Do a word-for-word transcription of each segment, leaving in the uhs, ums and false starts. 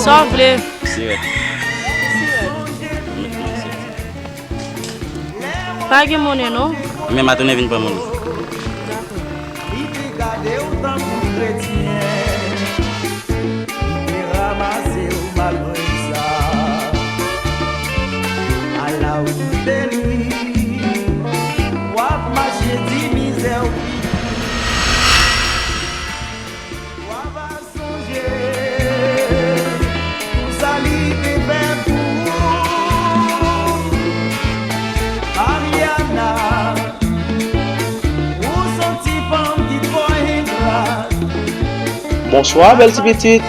Sa w vle? Sirèt. Pa gen monnen non. Men m a tounen vin pran monnen. Li te gade w tankou kretyen. Li te ranmase w malgre sa. Ala w kite li. W ap mache di mizè w fini. W ap sonje pou sa li te fè pou ou. Mariana, ou se yon ti fanm ki twò engra. Bonswa, bèl ti pitit.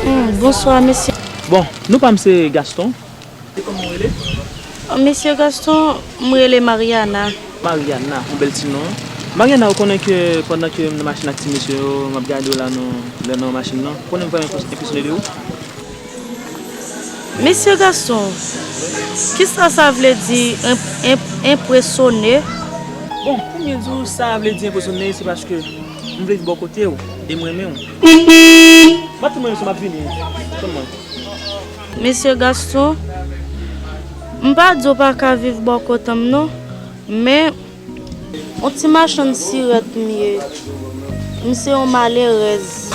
Hmm, bonswa, mesye. Bon, non pa m se Gaston. E kòman w rele? Mesye Gaston, m rele Mariana. Mariana, yon bèl ti non. Mariana, ou konnen ke pandan ke m nan machin ak ti mesye yo, m ap gade w la nan, nan, nan machin nan, ou konnen m vrèman enpres-, enpresyone de ou? Mesye Gaston, kisa sa vle di enp-, enp-, enpresyone? Bon, pou m byen di w, sa vle di enpresyone, se paske m vle viv bò kote w e m renmen w. M ap fin mwen, mesye, m ap vini. Tann mwen. Mesye Gaston, m pa di w pa ka viv bò kote m non, men yon ti machann sirèt m ye. M se yon malerèz.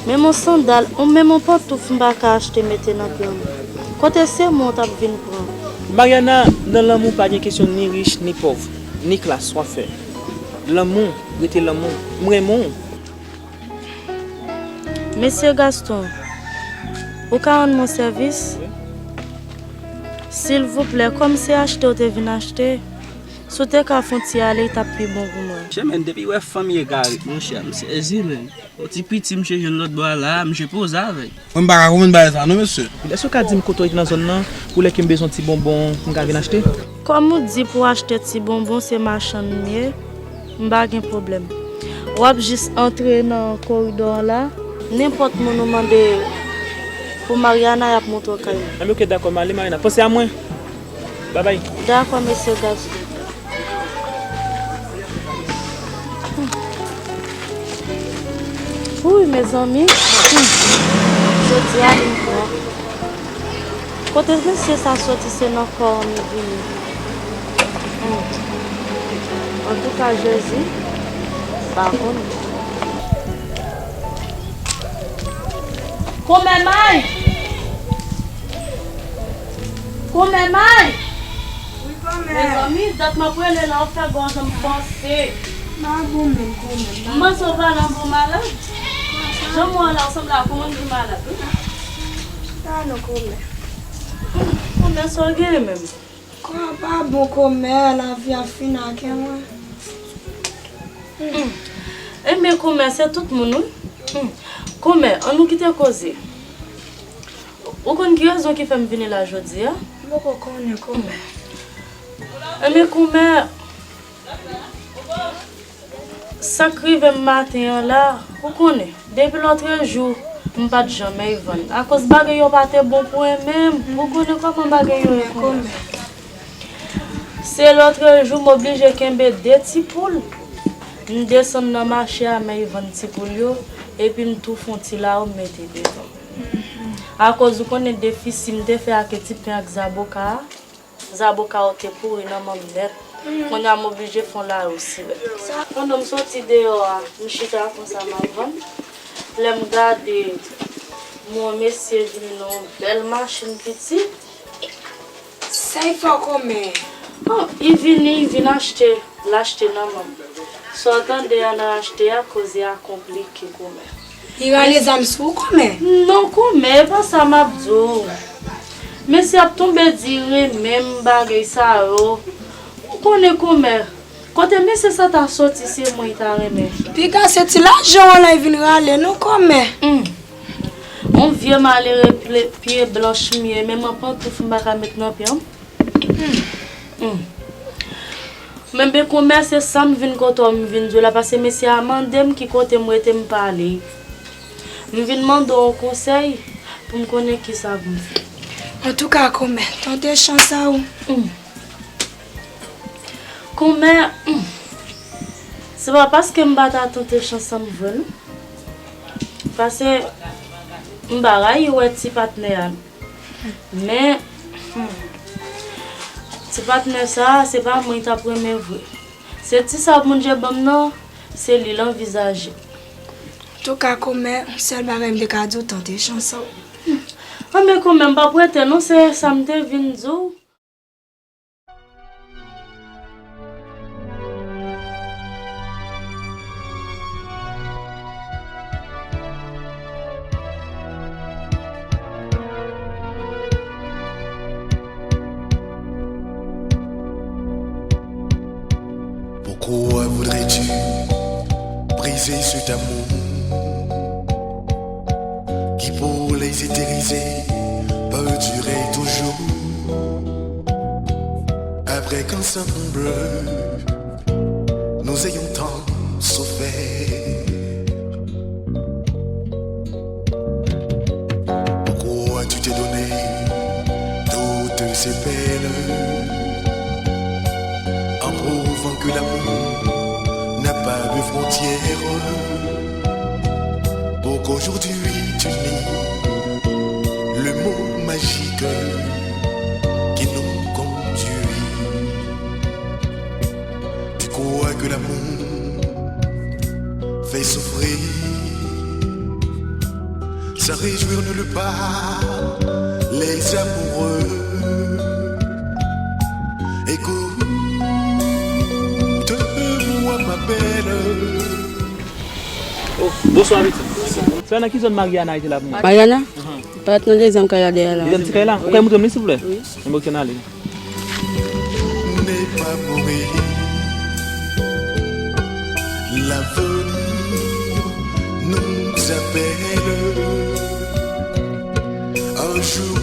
Menm yon sandal, yon, menm yon pantouf m pa ka achte mete nan pye m. Kote se mwen w t ap vin pran? Mariana, nan lanmou pa gen kesyon ni rich, ni pòv, ni klas, w ap fè. Lanmou, rete lanmou. M renmen w. Mesye Gaston, ou ka rann mwen sèvis? Silvouplè, kòm se achte w te vin achte, si w te ka fè yon ti ale, li t ap pi bon pou mwen. Monchè, men depi w wè fanm egare, monchè, m sezi, men. Yon ti piti, misye jwenn lòt bò a la, misye poze avè l. Mwen, m pa ka konprann bagay sa non, mesye. Èske w ka di m kote w rete nan zòn nan, pou lè ke m bezwen ti bonbon, m ka vin achte? Kòm ou di pou achte ti bonbon, se machann m ye, m pa gen pwoblèm. W ap jis antre nan koridò an la, nenpòt moun ou mande pou Mariana, y ap montre w kay li. Enben, oke, dakò, m ale, Mariana. Panse a mwen. Babay. Dakò, mesye Gaston. Wouy, mezanmi. Jodi a, li pran. Kote mesye sa soti, se nan kò an li vini. Antouka, Jezi, m pa konnen. Konmè May! Konmè May! Wi, konmè. Mezanmi, dat m ap rele la, w fè gòj m panse. M pa bon menm, konmè. M panse w pa nan bon malad. Jan m wè w la, w sanble ak yon moun ki malad, wi. Pa non, konmè. Konmè, sa w genyen menm? Kò a pa bon, konmè, lavi a fin ak mwen. Hmm. Enben, konmè, se tout moun, wi. Hmm. Konmè, ann nou kite koze. Ou konn ki rezon ki fè m vini la jodi a? M poko konnen, konmè. Enben, konmè, sa k rive m maten an la, ou konnen, depi lòtrejou, m pa t janm vann. Akoz bagay yo pa te bon pou mwen menm, ou konnen kòman bagay yo ye, konmè. Se lòtrejou, m oblije kenbe de ti poul. M desann nan mache a, m al vann ti poul yo, epi m tou fè yon ti lawon, m mete devan. Akoz ou konnen defisi m te fè ak ti pen ak zaboka a, zaboka yo te pouri nan men m nèt. Kounye a m oblije fè yon lawon sirèt. Pandan m soti deyò a, m chita konsa m ap vann. Lè m gade, m wè yon mesye vini nan yon bèl machin pitit. Sa y fè w konmè? Oh, li vini, li vin achte, l achte nan men m. Sa w tande a nan achte a, koze a konplike konmè. Li rale zam sou ou konmè? Non konmè, e pa sa m ap di w. Mesye ap tonbe di renmen m bagay sa yo. Ou konnen konmè. Kote mesye sa ta soti, se mwen li ta renmen. Piga se ti lajan w la li vin rale non konmè. Hmm. Yon vye malere pye, pye blanch m ye, menm yon pantouf m pa ka met nan pye m. Hmm. Hmm. Men ben konmè se sa m vin kote w m vin di w la, paske mesye a mande m ki kote m rete m pale. M vin mande w yon konsèy pou m konnen kisa pou m fè. Antouka konmè, tante chans a ou. Hmm. Konmè, hmm, se pa paske m pa ta tante chans an m vre non. Paske M pa rayi wè ti patnè a. Men, hmm, ti patnè sa a, se pa mwen li t ap renmen vre. Se ti sa moun je ban m nan, se li l anvizaje. Antouka, kòmè, sèl bagay m te ka di w, tante chans ou. Anben, kòmè, m p ap rete non, se sa m te vin di w. Pourquoi voudrais-tu briser cet amour qui pour les étériser perdurer toujours? Après qu'ensemble nous ayons tant souffert. Pourquoi tu t'es donné toutes ces peines en prouvant que l'amour n'a pas de frontières? Pour qu'aujourd'hui tu nies le mot magique qui nous conduit. Tu crois que l'amour fait souffrir, ça réjouit nulle part les amoureux. Écoute-moi, ma belle. Oh, bonswa, pitit. Frè, nan ki zòn Mariana rete la pou mwen? Mariana? Ahan. Parèt nan dezyèm kay la dèyè la. Dezyèm ti kay la? Ou kay moutre m li, silvouplè? Wi. Enben, oke, n ale. N'est pas pour rien. L'avenir nous appelle. Un jour,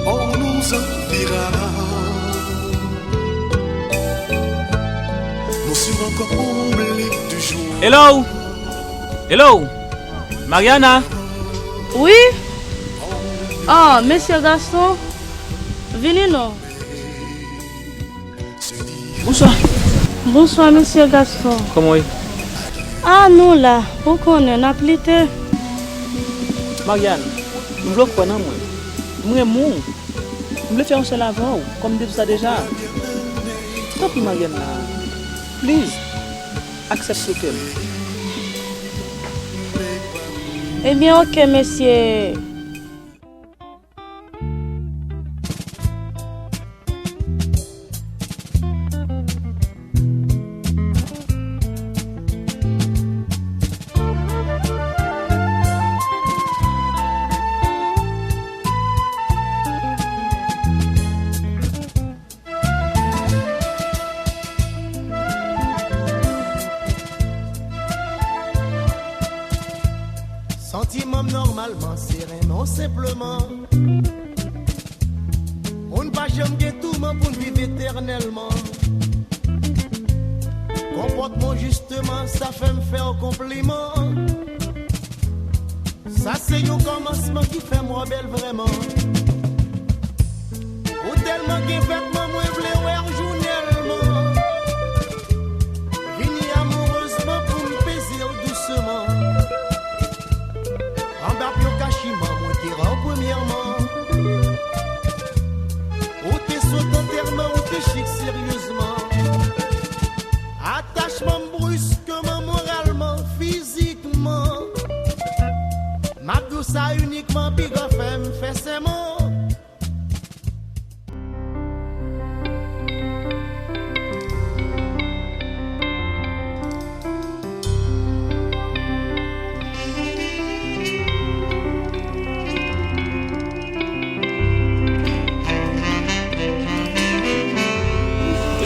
on nous enviera. Nous serons comblés du jour. Hello! Hello! Mariana! Wi? Oh, mesye Gaston, vini non. Bonswa. Bonswa, mesye Gaston. Kòman w ye? Ah, nou la, ou konnen, n ap lite. Mariana, m vle w kwè nan mwen. M renmen w. M vle fè yon sèl avè w, kòm m te di w sa deja. Tanpri, Mariana, please, aksepte kè m. Ebyen, oke, mesye. Santiman m nòmalman se renmen w senpleman. Pou n pa janm gen touman, pou n viv etènèlman. Konpòtman w jisteman, sa fè m fè w konpliman. Sa se yon kòmansman ki fè m wè w bèl vrèman. Ou tèlman gen vètman, mwen vle wè w jounèlman. Vini amourezman pou m peze w dousman. Anba pye kachiman, mwen te rann premyèman. Ou te sot antèman, ou te chik seryezman. Atachman m briskman, moralman, fizikman. M ap di w sa inikman, piga fè m fè sèman.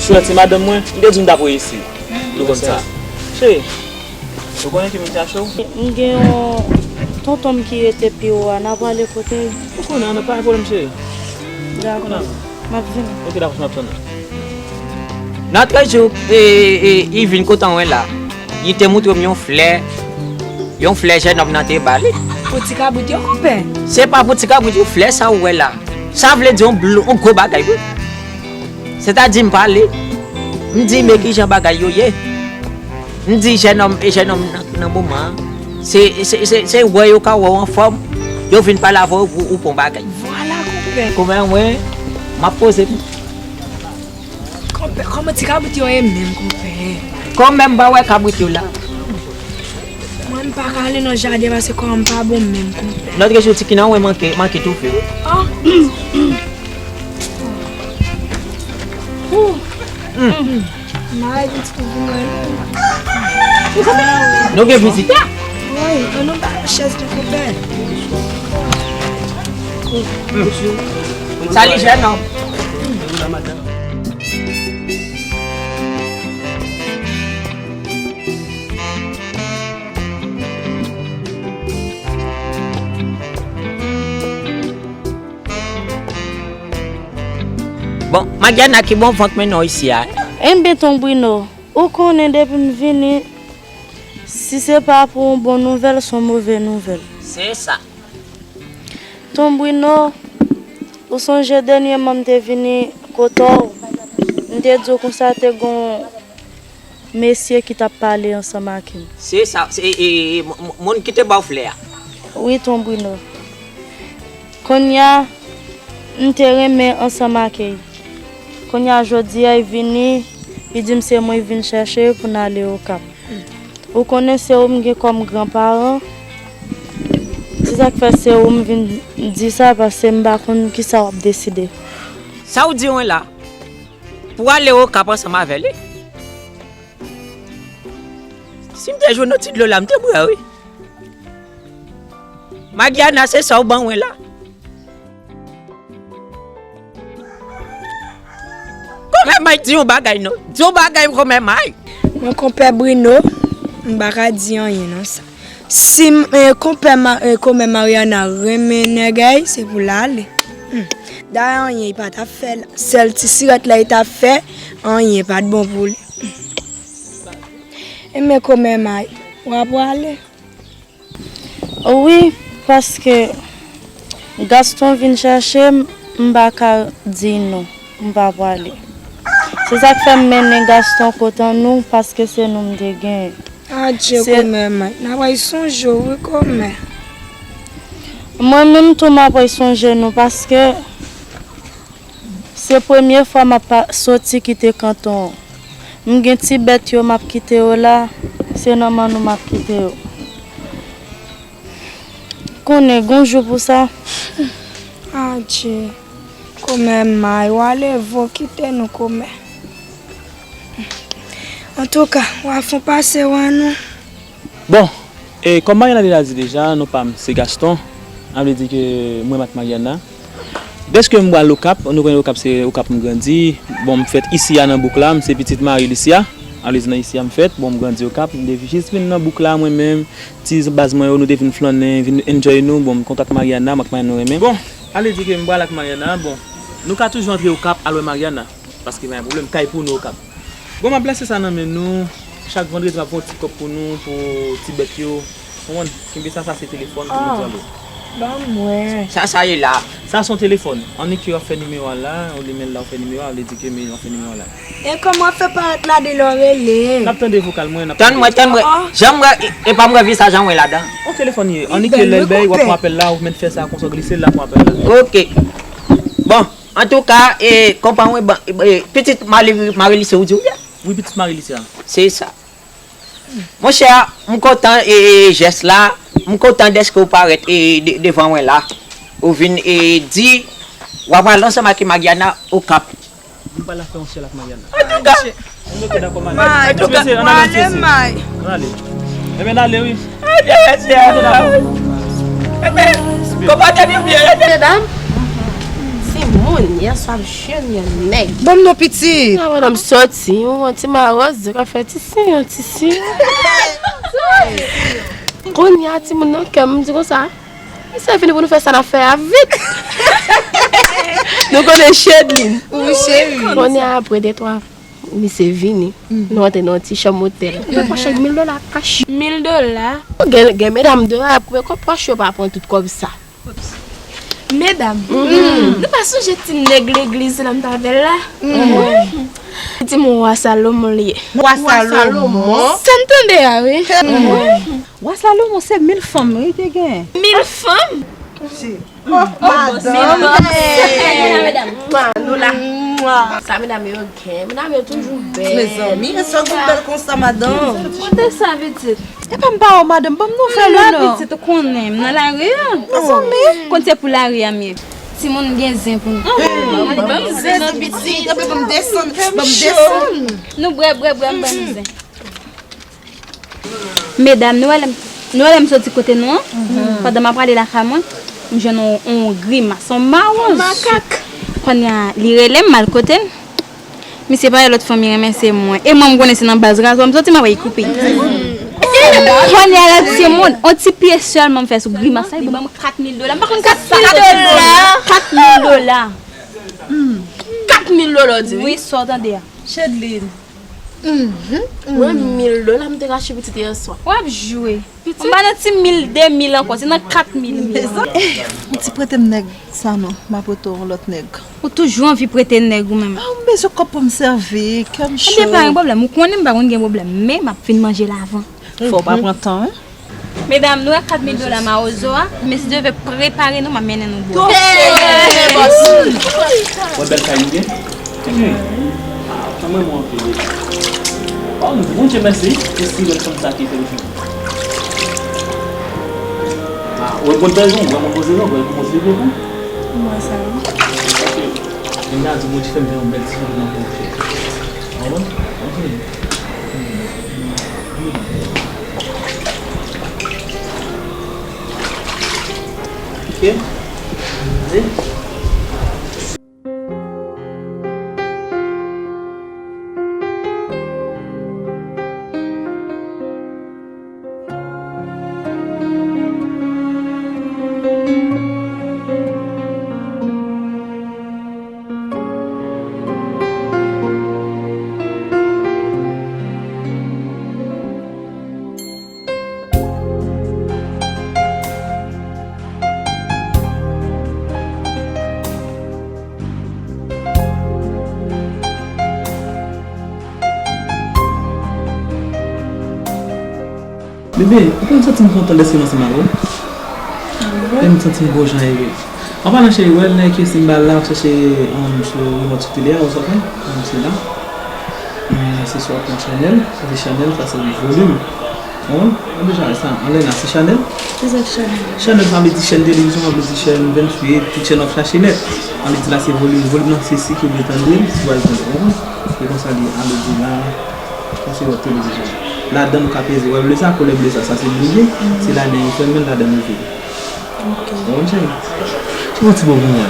Chouette, se madanm mwen, m te di w m t ap reyisi. Nou konn sa. Cheri, ou konnen ki moun chache w? M gen yon tonton m ki rete pi wo a, n a prale kote l. Ou konnen, pa gen pwoblèm, cheri. Dakò. M ap vini. Ok, dakò, m ap tann ou. Nan trèz jou, e, e, Ivin, kote w wè la, li te montre m yon flè, yon flè jènòm nan te ba li. Pou ti kabrit yo, konpè? Se pa pou ti kabrit, yon flè sa ou wè la. Sa vle di yon blo-, yon gwo bagay, wi. Sètadi m pale, m di, men kijan bagay yo ye. M di jènòm, e jènòm nan, nan moman an, Se, se, se, se wè yo ka wè w anfòm, yo vin pale avè w pou ou pran bagay. Vwala, konpè. Kòman mwen, m ap poze m. Konpè, kòman ti kabrit yo ye menm, konpè? Kòman m pa wè kabrit yo la? Mwen, m pa ka ale nan jaden paske kò m pa bon menm, konpè. Lòt jou, ti kinan wè manke, manke toufe. Ah. Mari vin ti vin mwen. Nou gen vizitè? Wi, ann nou ba yon chèz pou konpè. Sa li jèn non. Bon, Mariana, ki bon van k mennen w isi a? Enben, Ton Brino, ou konnen depi m vini, si se pa pou yon bon nouvèl, se yon move nouvèl. Se sa. Ton Brino, ou sonje dènyèman m te vini kote w, m te di w konsa te gon mesye ki t ap pale ansanm ak m. Se sa, se, e, e, e, m-, m-, moun ki te ba w flè a. Wi, Ton Brino. Kounye a, m te renmen ansanm ak li. Kounye a, jodi a, li vini, li di m se mwen li vin chèche pou n ale Okap. Ou konnen se ou m gen kòm granparan. Se sa k fè se ou m vin di sa, paske m pa konn kisa w ap deside. Sa w di mwen la? Pou ale Okap ansanm avè li? Si m te jwenn yon ti dlo la, m te bwè, wi. Mariana, se sa w ban mwen la. Kòmè May, di yon bagay non. Di yon bagay, kòmè May. Mwen, konpè Brino, m pa ka di anyen nan sa. Si m, eh, konpè Ma-, eh, kòmè Mariana renmen nèg a, se pou l ale. Hmm. Dayè, anyen li pa t ap fè la. Sèl ti sirèt la li t ap fè, anyen pa t bon pou li. Enben, kòmè May, w ap prale? Wi, paske Gaston vin chèche m, m pa ka di non, m pa prale. Se sa k fè m mennen Gaston kote nou, paske se nou m te genyen. Adje, kòmè May, n ap pral sonje w wi, kòmè. Mwen menm tou, m ap pral sonje nou, paske se premye fwa m ap pa-, soti kite kanton an. M gen ti bèt yo, m ap kite yo la, se nan men nou m ap kite yo. Konnen, gon jou pou sa. Adje, kòmè May, w ale vo kite nou, kòmè. Antouka, w a fon pase w a nou. Bon, e kòm Mariana deja di deja, non pa m se Gaston. Sa vle di ke mwen m ak Mariana. Dèske m pral Okap, nou konnen Okap se Okap m grandi. Bon, m fèt isi a nan bouk la, m se pitit Maril isi a. Sa vle di nan isi a m fèt, bon, m grandi Okap, m te jis vin nan bouk la mwen menm. Ti baz mwen yo, nou te vin flannen, vin enjoy nou. Bon, m kontan ak Mariana, m ak Mariana nou renmen. Bon, sa vle di ke m pral ak Mariana, bon, nou ka toujou antre Okap, al wè Mariana. Paske pa gen pwoblèm, kay pou nou Okap. Bon, m ap lese sa nan men nou. Chak vandredi, m ap fè yon ti kòb pou nou, pou ti bèt yo. Konprann? Kenbe sa, sa se telefòn pou nou di alo. Ban mwen. Sa, sa ye la. Sa se yon telefòn. Annik yo ap fè nimewo a la, ou limen l la, ou fè nimewo a, vle di ke men yo ap fè nimewo a la. E kòman w ap fè parèt la de lè w rele? N ap tande vokal mwen, n ap tande. Tann mwen, tann mwen. Jan m wè, e, e pa m wè vizaj an mwen ladan. Yon telefòn ye. Annik lè l bèl, w ap pran apèl la, ou mèt fè sa konsa, w glise l la, pran apèl la. Ok. Bon. Antouka, e, konpa mwen, ban, e, pitit Mari-, Marilise ou di w ye? Wi, pitit Marilise a. Se sa. Monchè, m kontan, e, e, jès la, m kontan dèske w parèt, e, de-, devan mwen la. Ou vin, e, di, w ap al ansanm ak Mariana Okap. M pral fè yon sèl ak Mariana. Antouka, Mwen mete dakò, m ale. May, antouka, mesye, ann ale, ale, mesye. May. Ann ale. Enben, n ale, wi. Adye, mesye. Mwen mete dakò. Enben, konpatè nou byen, enben. Medam, se moun, yè swa m jwenn yon nèg. Ban m non, pitit. A, madanm soti, yon ti maròz, ka fè ti si, yon ti si. Kounye a, timoun nan kè m, m di konsa, misye vini pou nou fè sa n ap fè a vit. Nou konnen Chedlin. Wi, cheri. Kounye a, apre de twa misye vini. Nou antre nan yon ti chanm otèl. Koupe pòch ak mil dola kach. Mil dola? Gen, gen medam deyò ap koupe kò-, pòch yo pa pran tout kòb sa. Medam, nou pa sonje ti nèg legliz la m t avè l la? Li di m wa Salomon li ye. Wa Salomon? Sa m tande a, wi. Wa Salomon se mil fanm wi te gen. Mil fanm? Madanm. Medam, medam. Nou la. Sa medam yo gen. Medam yo toujou bèl. Mezanmi, e sè gwo bèl konsa, madanm. Kote sa, pitit? Epa m pa wè w, madanm, ban m nouvèl ou non. Pitit, ou konnen, m nan lari a. Mezanmi. Konn se pou lari a m ye. Timoun gen zen pou nou. Ban m zen non, pitit. Ban m desann, ban m desann. Nou bwè, bwè, bwè, m ban nou zen. Medam, nou wè lè m, nou wè lè m soti kote nou an? Pandan m ap prale lakay mwen, m jwenn on, on grimas, on mawozo. Makak. Kounye a, li rele m, m al kote l. Misye pa wè lòt fanm li renmen se mwen. E mwen, m konnen se nan baz razwa m soti, m ap koupe. Kounye a, la, timoun, on ti pye sèlman m fè sou grimas la, li ban m kat mil dola. M pa konn kat mil dola. Kat mil dola. Kat mil dola, w di wi? Wi, sa w tande a. Chedlin. Mwen, mil dola m te rache pitit yè swa. W ap jwe. Pitit? M pa nan ti mil, de mil ankò, se nan kat mil m ye. Ou ti prete m nèg sa non, m ap prete w yon lòt nèg. Ou toujou anvi prete nèg ou menm. Ah, m bezwen kòb pou m sèvi, kè m cho. Ebyen, pa gen pwoblèm. Ou konnen m pa konn gen pwoblèm, men m ap fin manje l avan. Fò w pa pran tan, wi. Medam, nou wè kat mil dola mawozo a, men si Dye vle prepare nou, m ap mennen nou bò. Hey! Wè bèl kay nou gen? Hey! Ah, kanmenm ou anpil wi. Oh, Bondye mèsi, e si lòt fanm sa ki fè l vini. Ah, ou wè l konn pèdi, ou wè l konn poze non, ou wè l konn poze tou. Mwen sa wi. Paske, m ta di Bondye fè m fè yon bèl ti fanm nan pou ou fè. Ou konprann? Ok. Bebe, ou konn santi m kontan dèske m ansanm avè w? E m santi m gwo jan ere. An palan cheri, wè nèg ki simbal la, w ap chache, um, sou remòt sou tele a, ou sa fè? Um, se la. Um, se swa w ap pran chanèl, sa se chanèl, sa se volim. Ou konprann? Ou deja wè sa. Anlè la, se chanèl. Kisa k chanèl? Chanèl sa vle di chèn televizyon, sa vle di chèn venntuit, tout chèn w ap chache nèt. Sa vle di la se volim. Volim nan se si ke w vle tande l, si w al tande l. Ou konprann? E konsa li ye, ale di la. Sa se wòt televizyon. Ladan nou ka peze. Wè ble sa, koulè ble sa, sa se ble li ye. Se ladan yo fèmen l, ladan nou veye. Ok. Ou konprann cheri? Fè yon ti bo pou mwen.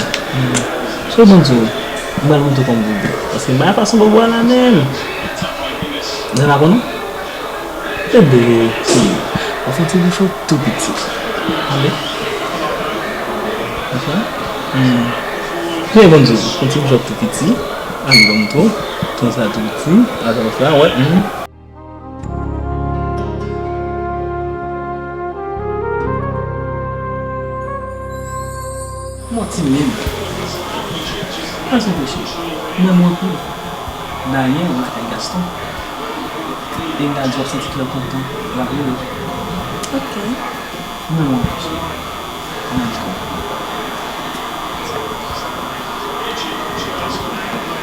Cheri, ban m di w, m pral montre w kòman pou w bwè. Paske m pa fason bò bwa la menm. Ou pa konn non? Bebe, cheri, w ap fè yon ti bouchon tou piti. Tande? Konsa? Hmm. Cheri, ban m di w, fè yon ti bouchon tou piti. Ann ban m tou. Konsa tou piti. Atann, konsa, wè. Hmm. Manti menm. Pase peche. Mwen mwen kou. Dayen ou lakay Gaston. E m ta di w ap santi kè w kontan. W ap rele. Ok. Mwen mwen peche. Mwen mwen kou.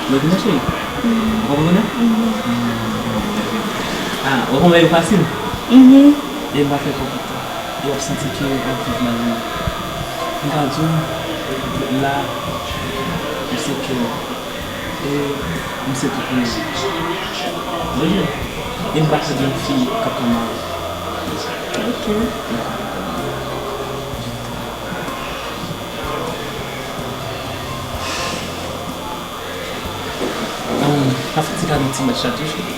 Mwen vin cheri. Ou konprann kounye a? Ah, ou konprann yo fasil? Mhm. E m pa fè konprann. E w ap santi ke w ap viv nan yon. M ka di w, la, m se kè w. E m se tout moun. Wi. E m pa ka gen fi k ap pran mari. Ok. An, pa fè ti kado ti match la tou, cheri.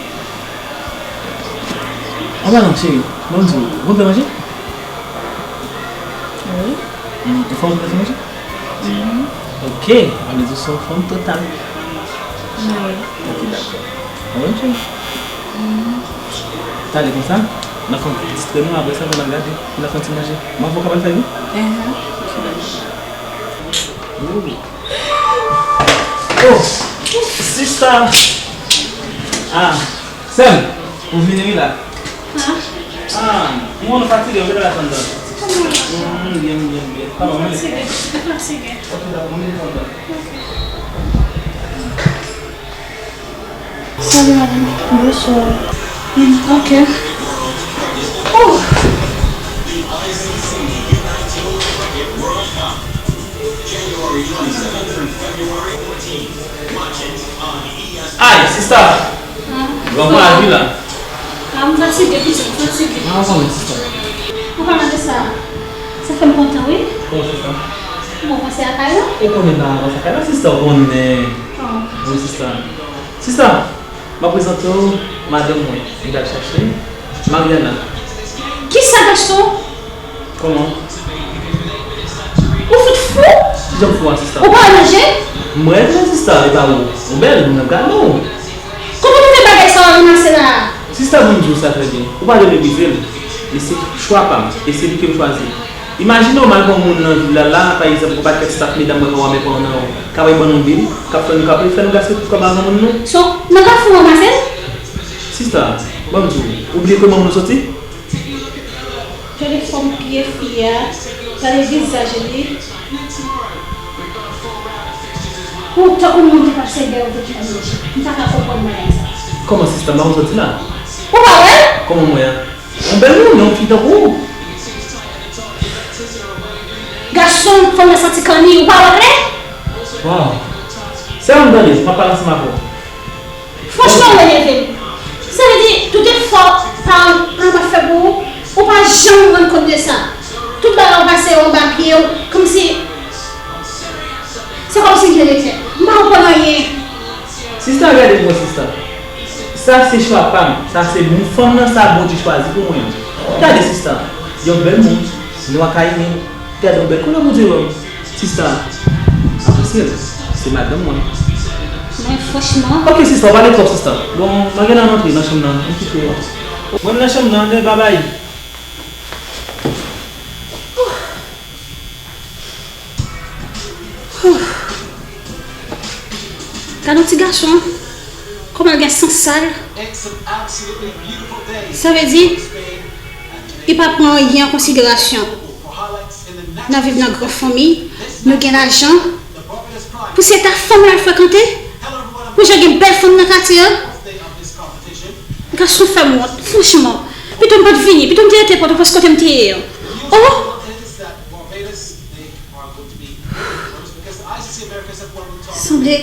An palan, cheri, ban m di w, ou konn fè manje? Wi. Hmm, ou fè, ou konn fè manje? Mhm. Ok, sa vle di w se yon fanm total. Wi. Ok, dakò. An bon, cheri. Mhm. Talè konsa, n a fè yon ti distrè nou, apre sa, pou n al gade, pou n al fè yon ti manje. M ap fè w kapab fè, wi? Mhm. Ok, dakò. Oh, sista! Ah, sè m, ou vini wi la. Ah. Ah, m wè w fatige, w gentan ret anndan. Kòman? Mm, m byen, m byen, m byen. Kòman w ye? Fatige, m fatige. Ok, dakò, m desann anndan. Ok. Salut madame. Bonsoir. Mm, ok. Oh. Ay, sista! Bon, bon, lavi la. Ah, m fatige, pitit, m fatige. Ah, kòman, sista? Ou pa mande sa. Sa fè m kontan, wi. Kòman, sista? Bon, panse a kay la? Ou konnen m pa panse a kay la, sista, ou konnen. Oh. Wi, sista. Sista, m ap prezante w madanm mwen, m t al chache, Mariana. Kisa, Gaston? Kòman? Ou fout fou? Kijan m fou a, sista? Ou pa al manje? M rèd, non, sista, e pa ou. Ou bèl, moun ap gade w. Kòman ou fè bagay sa w ap ranmase la a? Sista, ban m di w sa trè byen. Ou pa dwe meprize l. Li se chwa pa m, e se li ke m chwazi. Imajine w m al pran yon moun nan vil la, la, pa egzanp, yon pakèt staf medam mwen ka wè men pran nan yo, ka bay ban nou bil, k ap fè nou, k ap fè nou gaspiye tout kòb a granmoun nou. So, nan kafou w ranmase l? Sista, ban m di w, ou bliye kote manman nou soti? Gade fòm pye fi a, gade vizaj li. Ou tankou moun ki pase dèyè w pou ki anmède. M pa ka konprann bagay sa. Kòman sista, m pa konn sòti la? Ou pa wè l? Kòman m wè a? Yon bèl moun, yon fi tankou w. Gason, fanm nan santi kanni, ou pa wè klè? Waw. Sèl m tande, m ap pale ansanm avè w. Franchman, ou enève m. Sa vle di, tout efò paran w ap fè pou ou, ou pa janm rann kont de sa. Tout bagay ou pase yo anba pye w, kòmsi, se kòmsi de rien n'était. M pa konprann anyen. Sista, gade m, sista. Sa se chwa pa m. Sa se moun fanm nan sa Bondye chwazi pou mwen an. Gade, sista. Yon bèl moun, nwa kayime. Gade yon bèl koulè Bondye ban m. Sista, apresye l. Se madanm mwen. Men franchman. Ok, sista, ou pale twòp, sista. Bon, mwen gentan rantre nan chanm nan. Mwen kite w. Mwen nan chanm nan, men babay. Gade yon ti gason. Kòman l gen san sal. Sa vle di, li pa pran anyen an konsiderasyon. N ap viv nan gran fanmi, nou gen lajan. Pou se ta fanm l al frekante? Pou jan gen bèl fanm nan katye a? Gason fè m wont, franchman. Pito m pa t vini, pito m te rete Pòtoprens kote m te ye an. Oh! Sanble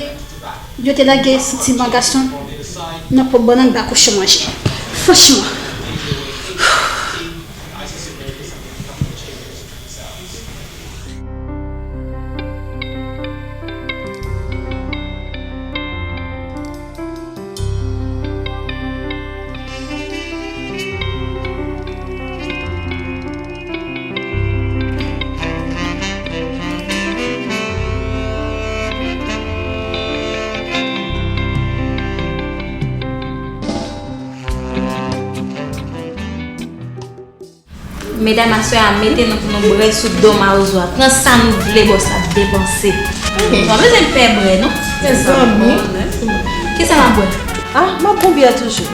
yo te lage santiman gason nan pwòp bannann ba kochon manje. Franchman. Medam, aswè a, mete nou pou nou brè sou do mawozo a. Pran sa nou vle, bòs la ap depanse. Nou pa bezwen pè brè, non. Mezanmi. Kisa m ap bwè? Ah, m ap bwè yon byè toujou.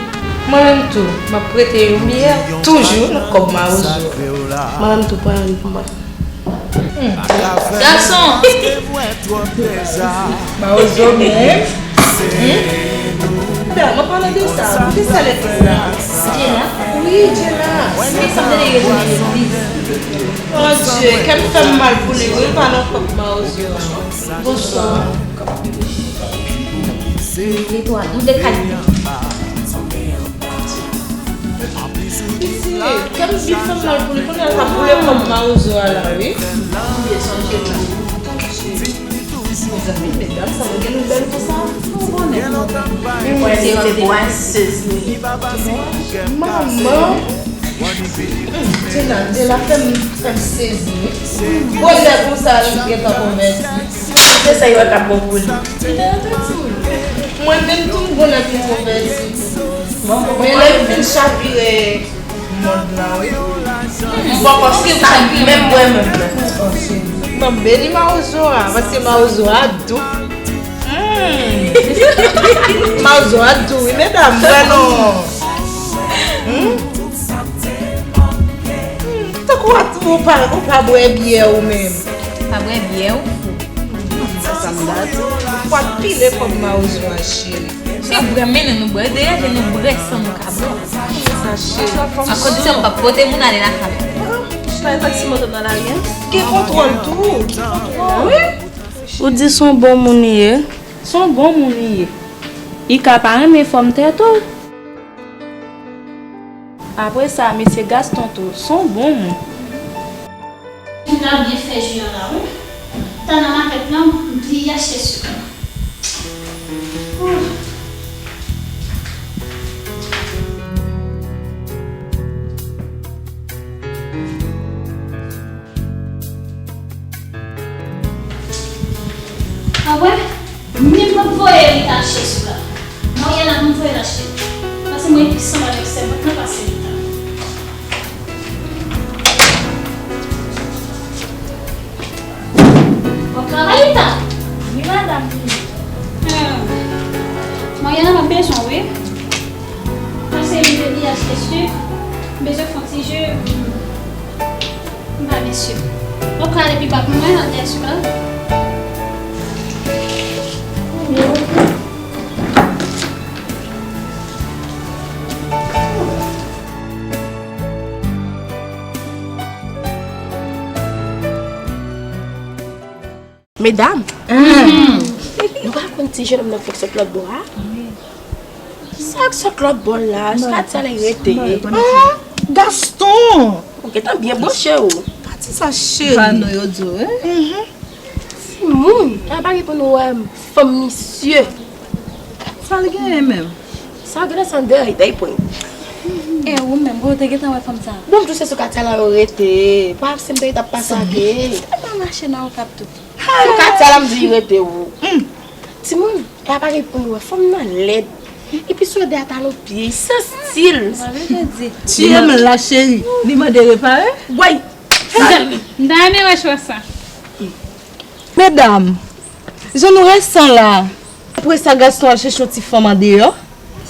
Mwen menm tou, m ap prete yon byè toujou nan kòb mawozo a. Mwen menm tou, pran youn pou mwen. Hmm. Gason! Mawozo menm. Hmm? Da, mwen pale de sa. Poukisa lè fi sa? Djena? Wi, Djena. Wi, sa m tande yo rele legliz. Oh Dye, kè m fè m mal pou li, wi, pa nan kòb mawozo a. Bonswa. Li dwa, nou de kalite. Pitit, kè m byen fè m mal pou li, kounye a l ka boule kòb mawozo a la, wi. Mezanmi, medam, sa nou gen nou bèl konsa? Ou konnen. Mwen se yon demoiselle. Manman. Tina, de la fè m, fè m sezi, wi. Bonè konsa, li gentan konvèti. Se sa yo t ap bon pou li. Li te rete tou. Mwen menm tou, m konnen pou m konvèti. Men lè m fin chavire mond lan, wi. M pa panse sa menm mwen menm nan. Mwen beni mawozo a, paske mawozo a dou. Hmm. Mawozo a dou, wi, medam, mwen non. Hmm? Kwa tou ou pa, ou pa bwè byè ou menm? Pa bwè byè ou fou. Sa m ta di. Kwa pile kòb mawozo a cheri. Se bwè mennen nou bwè, dèyè nou bwè san nou ka bwè. Sa cheri. Akoz di sa m p ap pote moun ale lakay. Pa gen taksi moto nan lari a. Gen kontwòl tou. Gen kontwòl. Wi. Ou di s on bon moun li ye. S on bon moun li ye. Li ka pa renmen fòm tèt ou. Apre sa, mesye Gaston tou, s on bon moun. Moun la byen fè ji an la, wi. Tan nan makèt lan, m bliye achte sik la. A wè, menm m ap voye Rita achte sou la. Mariana, m voye l achte. Pase mwen pi sanble avèk sèvant nan pase Rita. W ap travay, Rita? Wi, madanm. Hmm. Mariana, m ap bezwen w, wi. Pase li vin achte sik. M bezwen fè yon ti ji. M pa byen si. Ou ka ale pi ba pou mwen, al dèyè sik la. Medam, nou pa konn ti jennonm nan fèk sot lòt bò a? Sa k sot lòt bò la? Sa k sa l rete? Gaston! Ou gentan byen branche ou. Pati sa cheri. Pa non yo di w, wi. Timoun, a pa gen pou nou wè fanm misye. Sa l genyen menm? Sa w gentan san dèy, dèy pwen. E ou menm, ou te gentan wè fanm sa? Bon, m tou se sou katye la yo rete. Pa se m te t ap pase ake. E pa mache nan Okap tou. Sou katye la m di rete ou. Timoun, e a pa gen pou nou wè fanm nan lèd. Epi sou de a talon pye, san stil. Tiye m la cheri. Li mande repare? Woy! M ta renmen wè chwa sa. Medam, jan nou resan la. Apre sa Gaston al chèche yon ti fanm andeyò.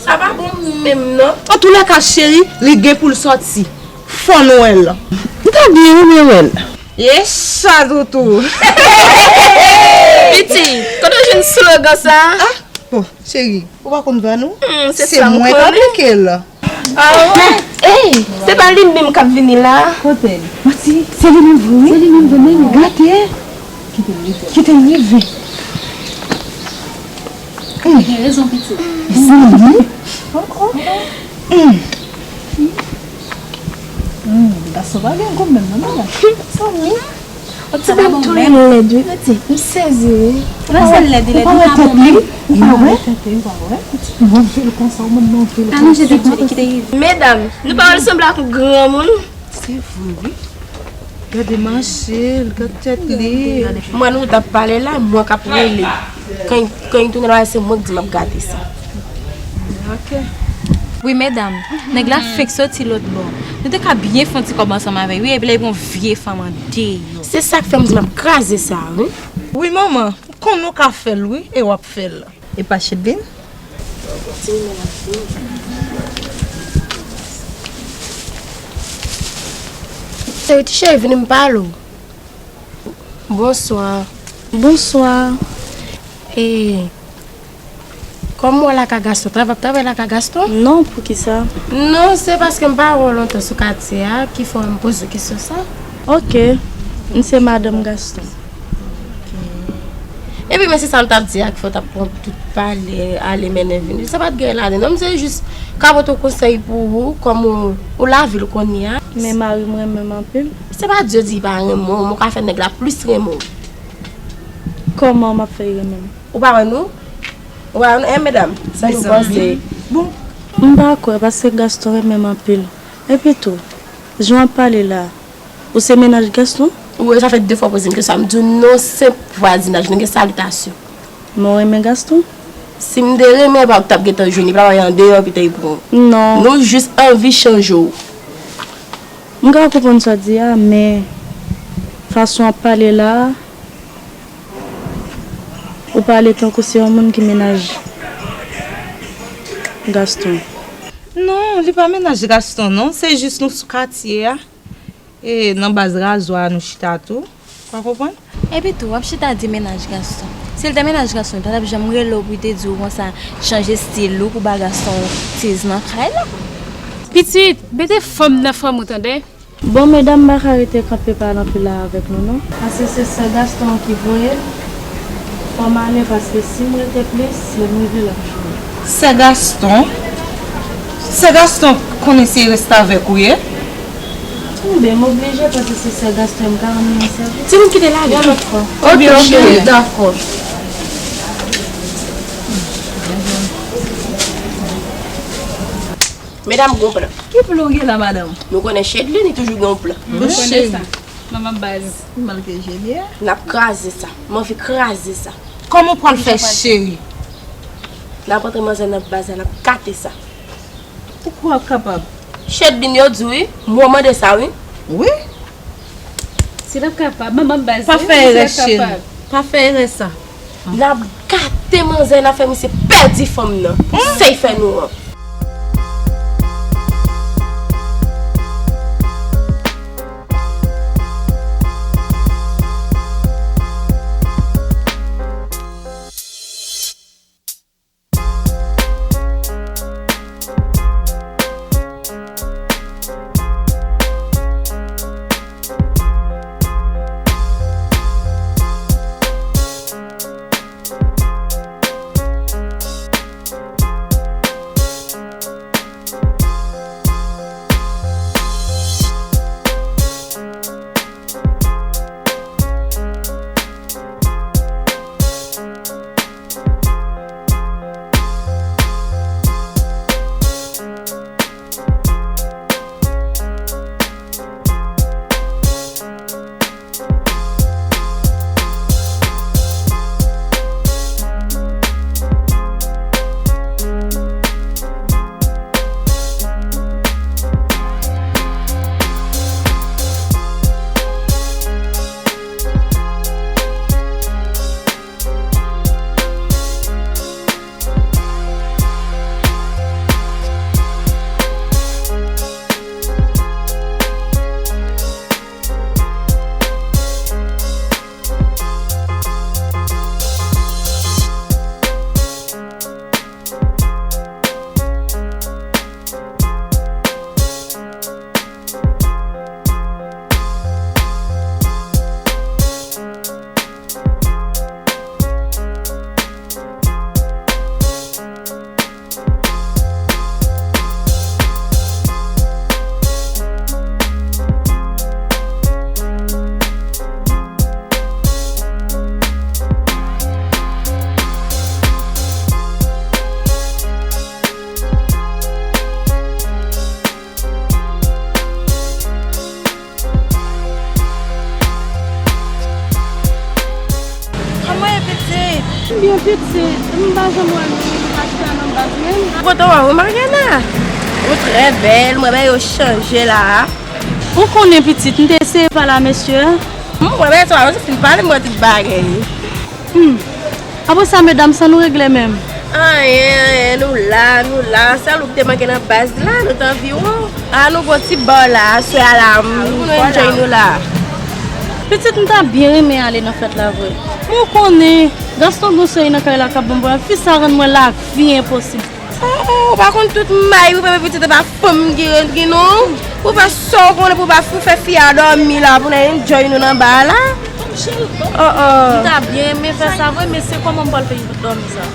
Sa pa bon menm non. Antoulèka cheri, li gen pou l sòti. Fò n wè l. M ta byen renmen wè l. E sa toutou. Piti, kote w jwenn slogan sa? Ah, bon, cheri, ou pa konn ba nou? Hmm, se sa m konnen. Se mwen k aplike l. Ah, ey, se pa li menm k ap vini la? Kote l? Manti, se li menm vre, wi. Se li menm vre, men gate. Kite l rive. Kite l rive. Ou gen rezon, pitit. Mezanmi. Oh, oh. Hmm. Hmm, gason pa gen gou menm non, mezanmi. Yon ti bèl tou lèd, wi, pitit. M sezi, wi. Ou pa wè tèt li? Ou pa wè tèt li? Ou pa wè? Ou pa wè? Pitit, move l konsa, ou mande move l konsa. Medam, nou pa wè l sanble ak yon granmoun? Se vre, wi. Gade mache l, gade tèt li. Mwen nou t ap pale la, mwen k ap rele. Kan, kan li tounen la, se mwen k di m ap gate sa. Ok. Wi, medam, nèg la fenk soti lòt bò. Nou te ka byen fè yon ti kòb ansanm avè l, wi, epi la, epi yon vye fanm andeyò. Se sa k fè m di m ap kraze sa, wi. Wi, manman, m konn ou ka fè l, wi, e w ap fè l. E pa Chedlin? Seri ti cheri, vini m pale w. Bonswa. Bonswa. E, kòm w wè lakay Gaston, travay, w ap travay lakay Gaston? Non, poukisa? Non, se paske m pa wè w lontan sou katye a, ki fè m poze w kesyon sa. Ok, m se madanm Gaston. Epi men se sa m t ap di a, ki fè w t ap pran tout pale, ale mennen vini. Sa pa t gen ladan non, m se jis ka pote w konsèy pou ou, kòm ou, ou lavil kounye a. Men mari m renmen m anpil. Se pa di yo di li pa renmen w, men w ka fè nèg la plis renmen w. Kòman m ap fè l renmen m? Ou pa wè nou? Ou pa wè nou? Hein, medam? Sa nou panse? Bon. M pa kwè, paske Gaston renmen m anpil. Epi tou, jan w ap pale la, ou se mennaj Gaston? Wi, sa fè de fwa w poze m kesyon sa. M di w non, se vwazinaj, nou gen salitasyon. Men w renmen Gaston? Si m te renmen, pa w t ap gentan jwenn li, pa w andeyò, epi te pran w. Non. Nou jis anvi chanje w. M ka konprann sa w di a, men fason w ap pale la, ou pale tankou se yon moun ki mennaj Gaston. Non, li pa mennaj Gaston, non. Se jis nou sou katye a. E nan baz razwa a nou chita tou. Ou pa konprann? Epi tou, w ap chita di mennaj Gaston. Si l te mennaj Gaston, li pa t ap janm rele w pou l te di w konsa, chanje estil ou pou ba Gaston tiz nan kay la. Pitit, mete fanm nan fanm ou tande. Bon, medam, m pa ka rete kanpe pa l anpil la avèk nou, non. Paske se sè Gaston an ki voye l. Fò m ale, paske si m rete plis, lè m rive l ap joure. Sè Gaston? Sè Gaston konnen se restavèk ou ye? Enben, m oblije, paske se sè Gaston, m ka rann li yon sèvis. Timoun, kite l ale. Yon lòt fwa. Ok, ok, dakò. Medam, gon plan. Ki plan w gen la, madanm? Nou konnen Chedlin, li toujou gen yon plan. Bon, cheri. Manman baz. Manke jeni a. N ap kraze sa. M anvi kraze sa. Kòman w pral fè, cheri? N ap antre manzè nan baz la, n ap kate sa. Ou kwè w ap kapab? Chedlin, yo di wi. Mwen mande sa wi. Wi. Si l ap kapab, manman baz. Pa fè erè, cheri. Pa fè erè sa. N ap gate manzè, n ap fè misye pèdi fanm nan. Konsèy fè nou an. Kòman w ye, pitit? M byen, pitit. M pa janm wè nou, nou pa chita nan baz menm. Kote w wè w, Mariana? Ou trè bèl, mwen wè yo chanje la. Ou konnen, pitit, m te eseye pale a mesye a. Mwen wè sa, yo fin pale, mwen tout bagay. Hmm. Apre sa, medam, sa nou regle menm? Anyen, anyen, nou la, nou la. Sèl ou ki te manke nan baz la, nou t anviwon. A, nou gon ti ba la, aswè a la, m, pou nou enjoy nou la. Pitit, m ta byen renmen ale nan fèt la vre. Men w konnen, Gaston gon seri nan kay la k ap ban m pwoblèm. Fi sa rann mwen lavi enposib. Oh, oh, ou pa konn tout may, ou pa pitit, e pa fanm ki, ki non. Ou fè sa w konnen pou w pa fè fi a dòmi la, pou n enjoy nou nan ba la. Oh, oh. M ta byen renmen fè sa vre, men se kòman m pral fè dòmi sa?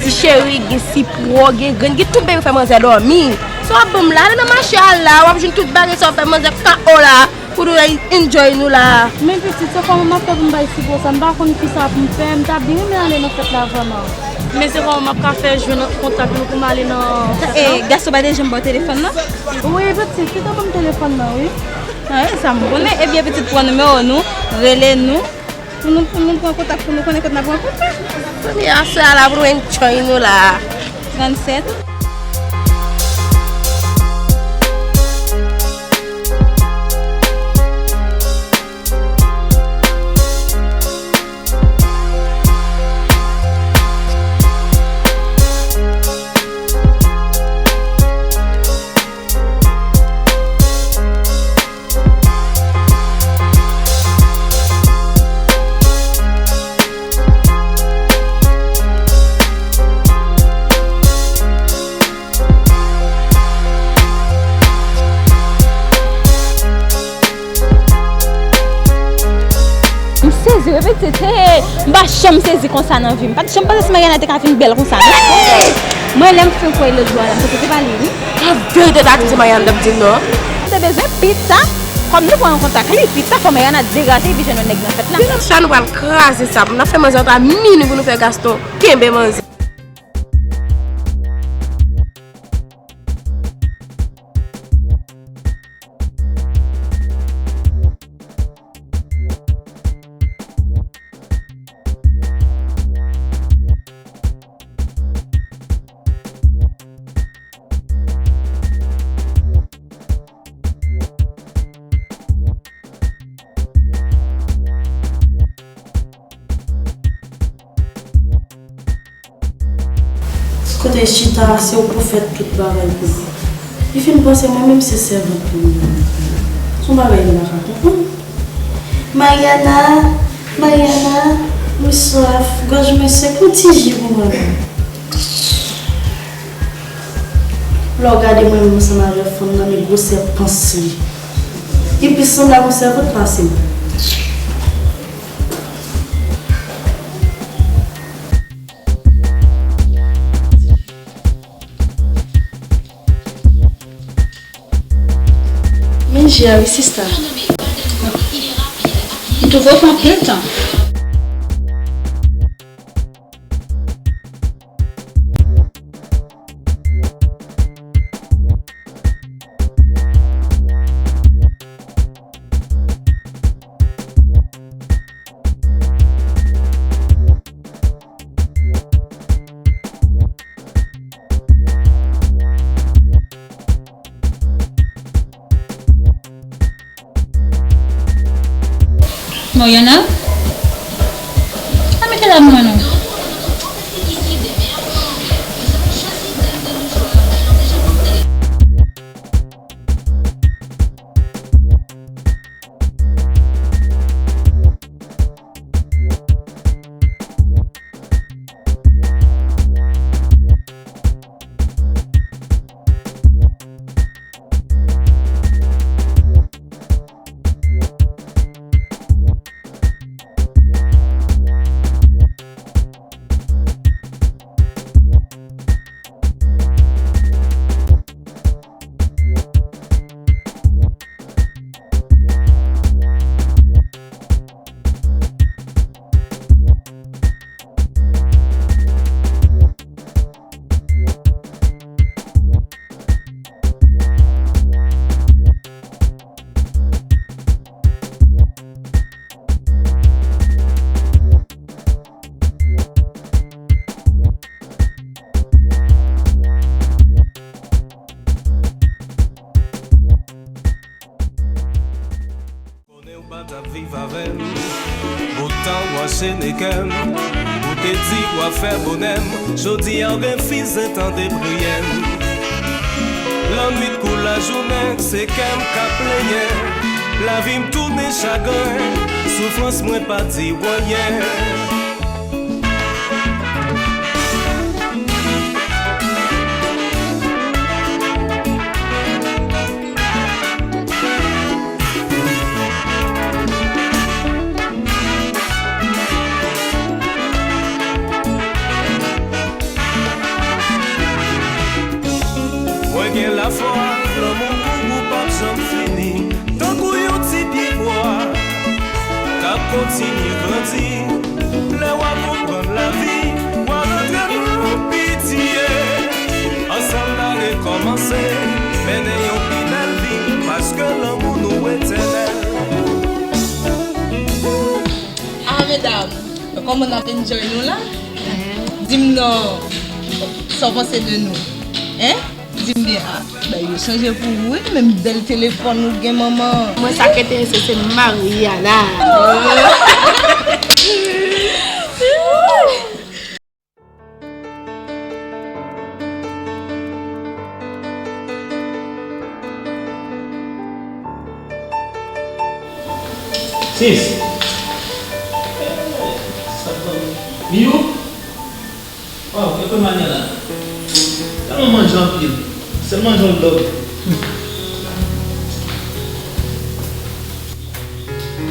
Ti cheri, gen sipwo, gen grenn, gen tout bagay pou fè manzè dòmi. Sa w ap ban m la, ale nan mache a la, w ap jwenn tout bagay sa w ap fè manzè K O la, pou nou enjoy nou la. Men pitit, se kòman m ap fè pou m bay sipwo sa? M pa konn kisa pou m fè, m ta byen renmen ale nan fèt la vrèman. Men se kòman m ap ka fè jwenn kontak nou pou m ale nan fèt la? E, Gaston pa te janm ba w telefòn nan? Wi, pitit, li te ban m telefòn nan, wi. A, e sa m konnen. Ebyen, pitit, pran nimewo nou, rele nou. Pou nou, pou nou pran kontak, pou nou konnen kote n ap rankontre. Premye aswè a la, pou nou enjoy nou la. Trannsèt. Tete, m pa janm sezi konsa nan vi m. Pa t janm panse si Mariana te ka vin bèl konsa, non. Mwen, lè m fin kwè lòt jou a la, m panse se pa li, wi. An verite, ta di se Mariana t ap di m non. Te bezwen pita. Kòm nou pran kontak li, pita fò Mariana degaje epi jwenn yon nèg nan fèt la. Sa nou pral kraze sa. N ap fè manzè antre a minwi pou nou fè Gaston kenbe manzè. Kote chita a, se ou pou fè tout bagay pou li. Li fin panse mwen menm se sèvant pou li. Se yon bagay li pa ka konprann. Mariana, Mariana, mwen swaf, gòj mwen sèk, yon ti ji pou mwen. Lè w gade mwen menm ansanm avèk fanm nan, men gwosè pans li. Li pi sanble ak yon sèvant pase m. Men je a wi sista. Li twouve w pran anpil tan. Mariana? A mete la pou mwen non. Konnen w pa t ap viv avè m. Poutan w anchene kè m. Ou te di w ap fè bonè m. Jodi a w refize tande priyè m. Lannwit kou lajounen, se kè m k ap plenyen. Lavi m tounen chagren. Soufrans mwen pa di w anyen. Mwen gen lafwa, lanmou pou ou p ap janm fini. Tankou yon ti pyebwa k ap kontinye grandi. Lè w a konprann lavi, w a rantre nan pitye. Ansanm n a rekòmanse, mennen yon pi bèl vi, paske lanmou nou etènèl. Ah, medam, kòman n ap enjoy nou la? Di m non, sa w panse de nou? Hein? Di m byen, ah, bagay yo chanje pou ou wi, menm bèl telefòn ou gen, manman. Mwen, sa k enterese se Mariana. Sis. Sa fè m. Miyou? Waw, e kòman Mariana? Tèlman manje anpil. Sèl manje yon dòg.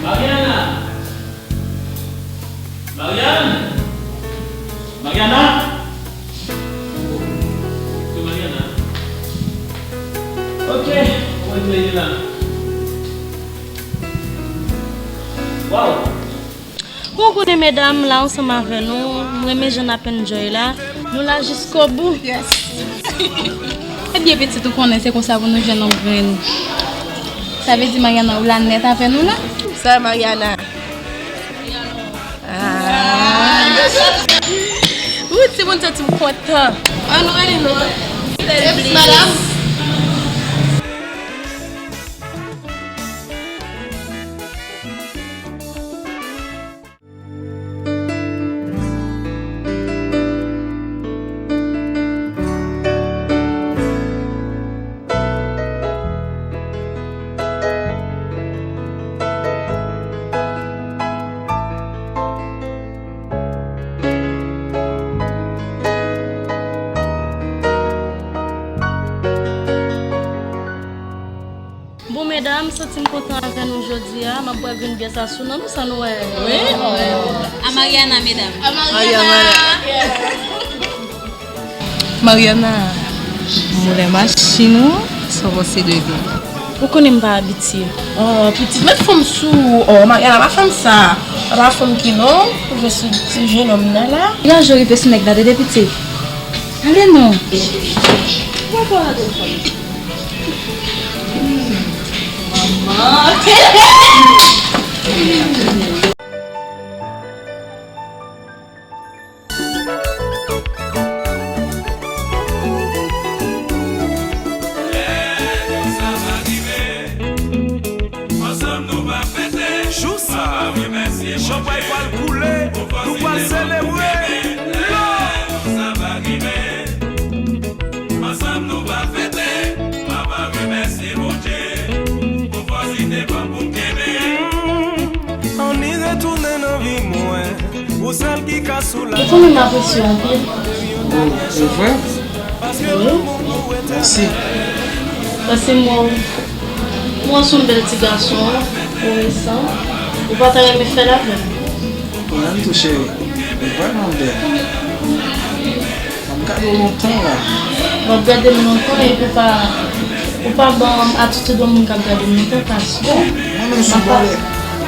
Mariana! Mariana? Oh, se Mariana. Ok, mwen regle li la. Waw! Bon, konnen medam la ansanm avè nou, m renmen jan n ap enjoy la. Nou la jiskobou. Yes. Ebyen pitit, ou konnen se konsa pou nou jwenn yon grenn. Sa vle di Mariana ou la nèt avè nou la? Sè Mariana. Ah. Ou timoun santi m kontan. An nou rele nou. Epi madam. Bon medam, m santi m kontan avè nou jodi a. M ap bwè grenn byè sa sou non, nou sa nou wè. Wi. A Mariana medam. A Mariana. Mariana, moulè machin ou, sa w panse de li? Ou konnen m pa abitye. Oh, pitit, met fanm sou ou. Oh, Mariana pa fanm sa. A pa fanm ki non, ou jwe sou ti jenòm nan la. Degaje w rive sou nèg la, tande pitit. Ale non. Ou pa pale telefòn. Jou sa, chanpay pral koule, nou pral selebre. Ansanm nou va fete, papa remèsye Bondye pou fòs li te ban pou m kenbe. Mm, ann ni retounen nan vi mwen, ou sèl ki ka soulaje. Ou konnen m apresye w anpil. Oh, se vre? Wi. Mèsi. Paske m wè w, m wè w se yon bèl ti gason, ou resan, ou pa ta renmen fè l avè m? Ou menm tou, cheri, ou vrèman bèl. M ap gade w lontan la. W ap gade m lontan epi w pa, ou pa ban atitid yon moun k ap gade m lontan paske. Mwen menm se yon bòlè,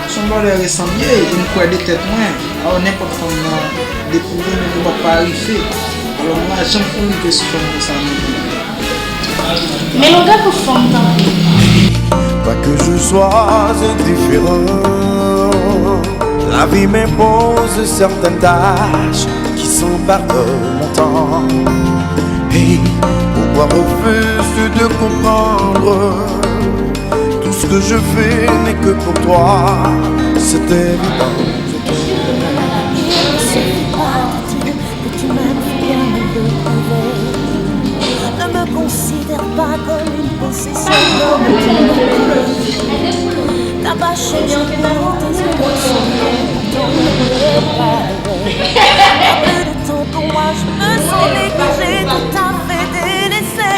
se yon bòlè resan m ye, e m kwè de tèt mwen. Alò nenpòt fanm nan depi w renmen li, w p ap pa rive. Alò m pa janm konn rive sou fanm konsa non. Men yon gade yon fanm tankou. Pas que je sois indifférent, la vie m'impose certaines tâches qui s'emparent de mon temps. Et pourquoi refuses-tu de comprendre? Tout ce que je fais n'est que pour toi, c'est évident. Que tu m'aimes, faut bien me le prouver. Ne me considère pas comme une possession, comme tu me dis. T'as pas changé pour tes émotions, ton préparé. T'as plus de temps pour moi, je me sens négligée, tout à fait délaissée.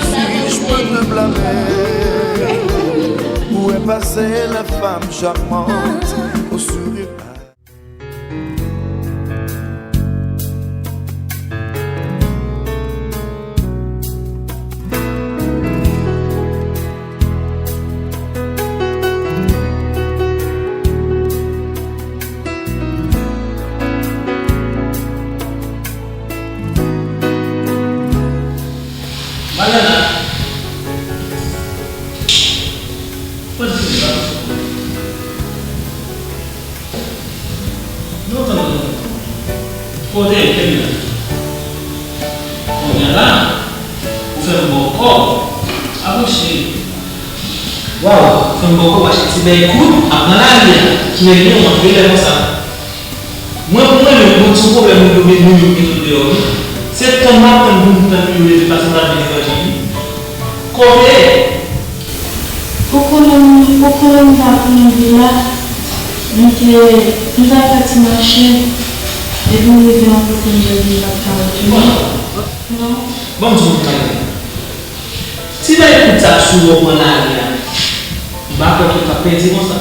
Si je peux te blâmer, où est passée la femme charmante au sourire? Mariana. Mwen di se pa. Non, non, non, non. Kote, kote l ye la? Kounye a la, ou fè m bòkò. Apwoche. Waw, ou fè m bòkò, ou achte ti bèy kout, ap nan lari a. Ki nèg li, ou antre lè konsa. Mwen, pou mwen menm, mwen, ti pwoblèm nou yo, nou yo ki sot deyò, wi. Se tann m ap tann pou m tann pou yo leve, paske m pa vin evanjil, wi. Kote? Ou konnen, ou konnen m pa konnen vila, m te, m t al fè ti mache, epi m rive yon kote m jwenn li pa t ka retounen. Non. Bon, m di w bagay. Ti bagay kout sa sou ou pran lari a. M pa kwè ke w t ap pèdi konsa.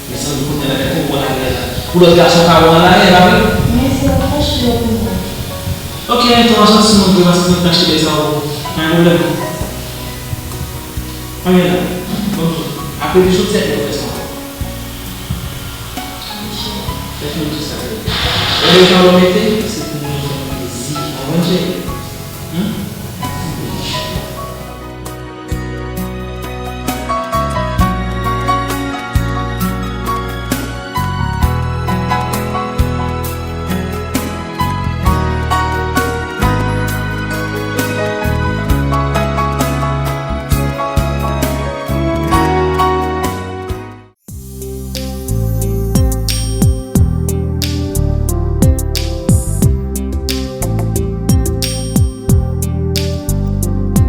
Mezanmi, kounye a la, gade kòman w pran lari a la. Lòt gason ka wè w ann ale, pa vre? Men se yon kach ki lè pou mwen. Ok, entèvansyon si moun vre, paske se yon kach ki lè sa ou. Pa gen pwoblèm. Pa gen la. Bon, apre li sot sèt lè ou fè sa. Fè fini tout sa. Lè ou fè w mete, se pou mwen fè plezi. Ou konprann, cheri? Hum?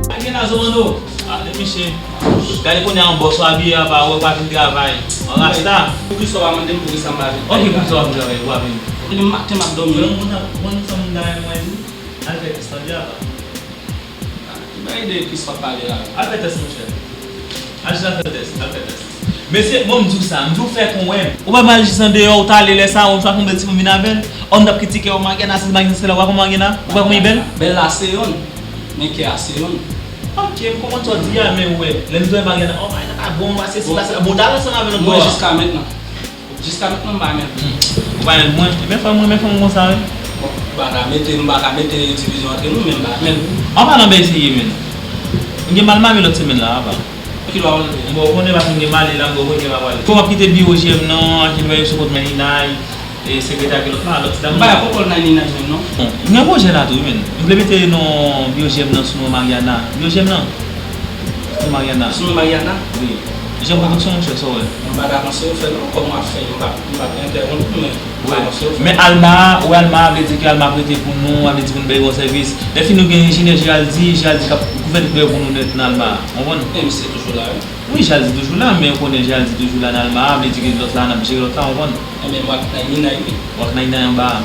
Pa gen la, Zomando. Ale, mesye. Gade kounye a yon bòs w abiye apa, wè w pa vin travay. Yon rasta. Poukisa w pa mande m poukisa m pa vin? Ok, poukisa w pa vin travay, w pa vin. Depi maten m ap dòmi. Frè m, ou konn, ou konn sa m ta renmen wè tou? Al fè tès, tande apa. Ki bagay de kisa w ap pale la? Al fè tès, monchè. Al jis al fè tès, al fè tès. Mesye, bon, m di w sa, m di w fè kon wè m. Ou pa mal jis andeyò, ou t ale lè sa, ou chwazi yon bèl timoun vin avè l. Ò, m t ap kritike w, Mariana, se Mariana, se la, ou pa konn Mariana? Ou pa konn li bèl? Bèl la se yonn, men kè a se yonn. Ok, m konprann sa w di a, men ou wè, lè m di w Mariana, ò, Mariana pa bon, pa sesi, pa sela, bon, w t al ansanm avè l lòt bò a. Mwen jiska mentnan. Jiska mentnan m pa renmen l. Ou pa renmen mwen? Ebyen, fè mwen renmen fanm konsa, wi. Bon, m pa ka mete, m pa ka mete divizyon antre nou, men m pa renmen l. An palan bèl serye, men. M gen mal mari lòt semèn la, apa. Ki lwa w leve? Bon, ou konnen paske m gen mari la, m gen mari la. Fò m ap kite biwo J M nan, ki lwa yo sou kont Naninay, e sekretè ki lòt la, lòt ti dam nan. M pa gen poko Naninay menm, non. Bon, m gen pwojè la tou, wi, men. M vle mete non biwo J M nan sou non Mariana. Biwo J M nan. Sou Mariana. Sou Mariana? Wi. Jan pwodiksyon, monchè, sa w wè? M pa ta panse yo fè non, kòman w ap fè, m p ap, m p ap entèwonp ou, men m pa panse yo fè. Men Alma, ou wè Alma, vle di ke Alma ap rete pou nou, ap vle di pou nou bay bon sèvis. Lè fini nou gen enjenyè Geraldi, Geraldi k ap gouvène tout bagay pou nou nèt nan Alma. Ou konprann? E misye toujou la, wi. Wi, Geraldi toujou la, men ou konnen Geraldi toujou la nan Alma, vle di ke lòt la, n ap jere lòt la, ou konprann? Enben, m ap nan Ninay, wi. W ap nan Ninay anba a.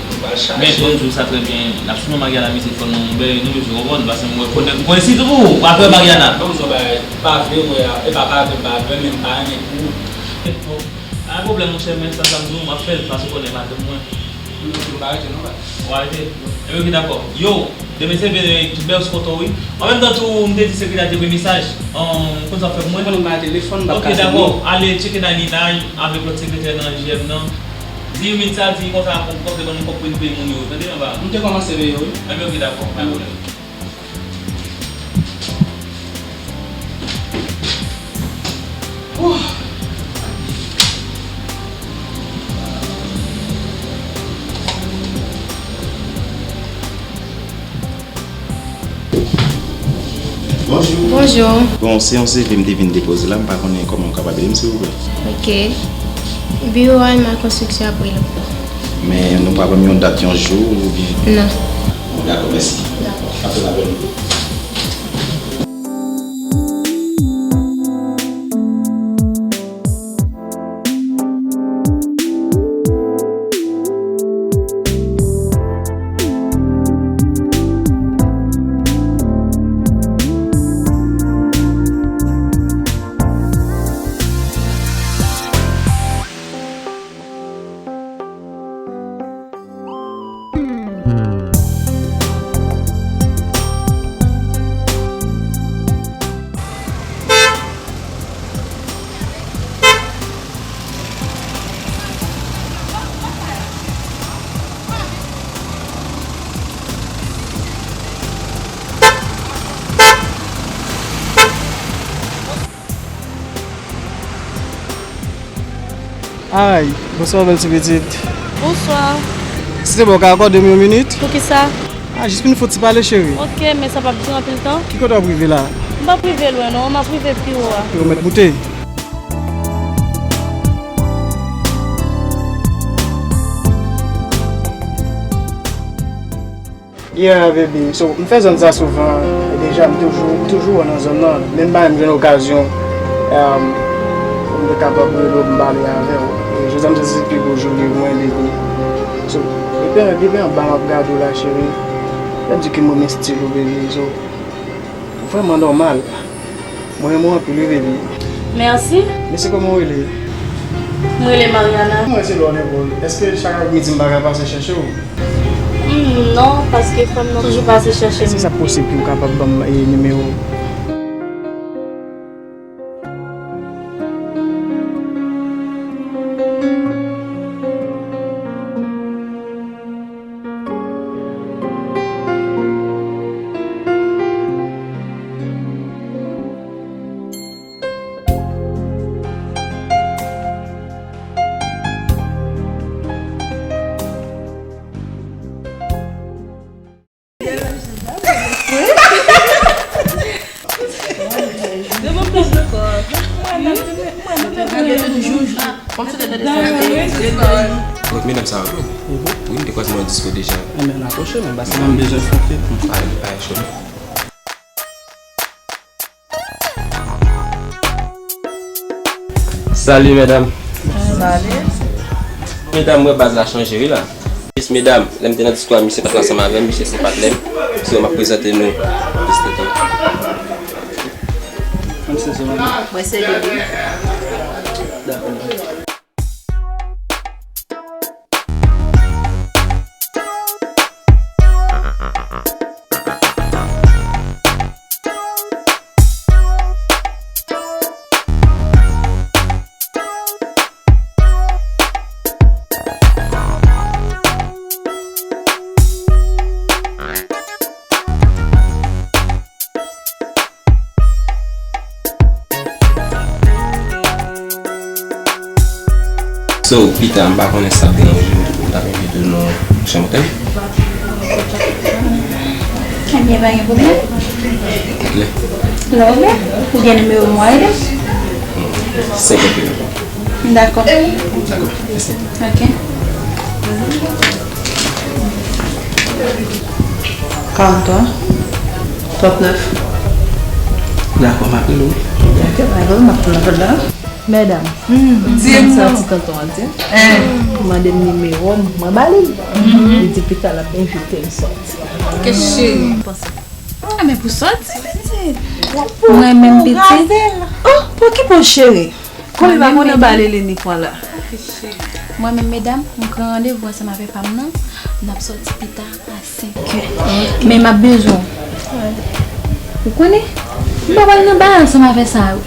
Nou pral chaje. Men, bon, m di w sa trè byen, n ap sou non Mariana, mesye, fò nou bèl, nou bezwen konprann, paske m wè, konnen, m konnen sitou pou ou, w ap wè Mariana. Ban m di w yon bagay, pa vle wè, e pa pa vle, m pa vle, men m pa renmen pou ou. Bon, pa gen pwoblèm, monchè, men sa, sa m di w, m ap fè l, paske w konnen madanm mwen. M pa rete, non, baz. W arete? Ebyen, ok, dakò. Yo, demen se vre, tout bèl sou konto, wi. An menm tan tou, m te di sekretè a te voye mesaj. An, konn sa w fè pou mwen? Ou konnen m pa gen telefòn, m p ap ka sou li. Ok, dakò. Ale tcheke Naninay avèk lòt sekretè nan J M nan. Di Yumit sa, di konsa, konsa, ban nou kòb pou n peye moun yo. Tande, anba. M te kòmanse peye yo, wi. Ebyen, ok, dakò. Pa gen pwoblèm. Bonjou. Bonjou. Bon, se yon C V m te vin depoze la, m pa konnen kòman w kapab ede m, silvouplè. Ok. Biwo Alma Konstriksyon ap rele w. Men nou pa ban m yon dat, yon jou, oubyen? Non. Bon, dakò, mèsi. Dakò. Apre n ap wè nou. Ay, bonswa, bèl ti pitit. Bonswa. Si se bon, w ka akòde m yon minit? Poukisa? A, jis pou n fè yon ti pale, cheri. Ok, men sa p ap dire anpil tan. Ki kote w ap rive la? M p ap rive lwen, non. M ap rive pi wo a. Ou mèt moute. Yeah, baby. So, m fè zòn sa souvan. Deja, m toujou, m toujou wè w nan zòn nan. Men m pa menm jwenn okazyon, um, pou m te kapab rele w, pou m pale avè w. E jodi a, m santi se pi gwo jounen mwen, baby. So, depi, depi anba m ap gade w la, cheri, m ap di ke m renmen stil ou, baby. So, ou vrèman nòmal. Mwen renmen w anpil, wi, baby. Mèsi. Mesye, kòman w rele? M rele Mariana. Mwen se Lone Paul. Èske chak apre midi m pa ka pase chèche w? Hmm, non, paske frè m nan toujou pase chèche m. Èske sa posib pou w kapab ban m, e, nimewo w? Bon, medam sa yo tou. Wi, m te kwaze nan disko deja. Enben, n apwoche, men, paske mwen bezwen fè kèk. Ay, ay, cho. Salut, medam. Salut. Medam, mwen baz la chanje, wi, la. Yes, medam, lè m te nan disko a, misye pa t ansanm avè m, misye se patnè m. So, m ap prezante nou. Mwen se Lili. Dakò. So, pita, m pa konnen si sa ap deranje w, m t ap envite w nan chanm otèl. Ebyen, pa gen pwoblèm. Kilè? Lè w vle, ou gen nimewo m, w a rele m. Senkant minit. Dakò. Dakò, mèsi. Ok. Karant twa, trant nèf. Dakò, m ap rele w. Ok, pa gen pwoblèm, m ap pran nòt la. Medam, m sòti kanton an, ti. Pou mande m nimewo m, mwen ba li l. Li di pita l ap envite m sòti. Kèt cheri. Ah, men pou sòti, pitit. Mwen menm, pitit. Oh, pou ki pou cheri? Kòm li pa konnen ba li ni pwa la. Mwen menm, medam, m pran randevou ansanm avè pa m nan. N ap sòti pita a senkè. Men m ap bezwen w. Ou konnen? M pa pral nan bagay ansanm avè sa yo.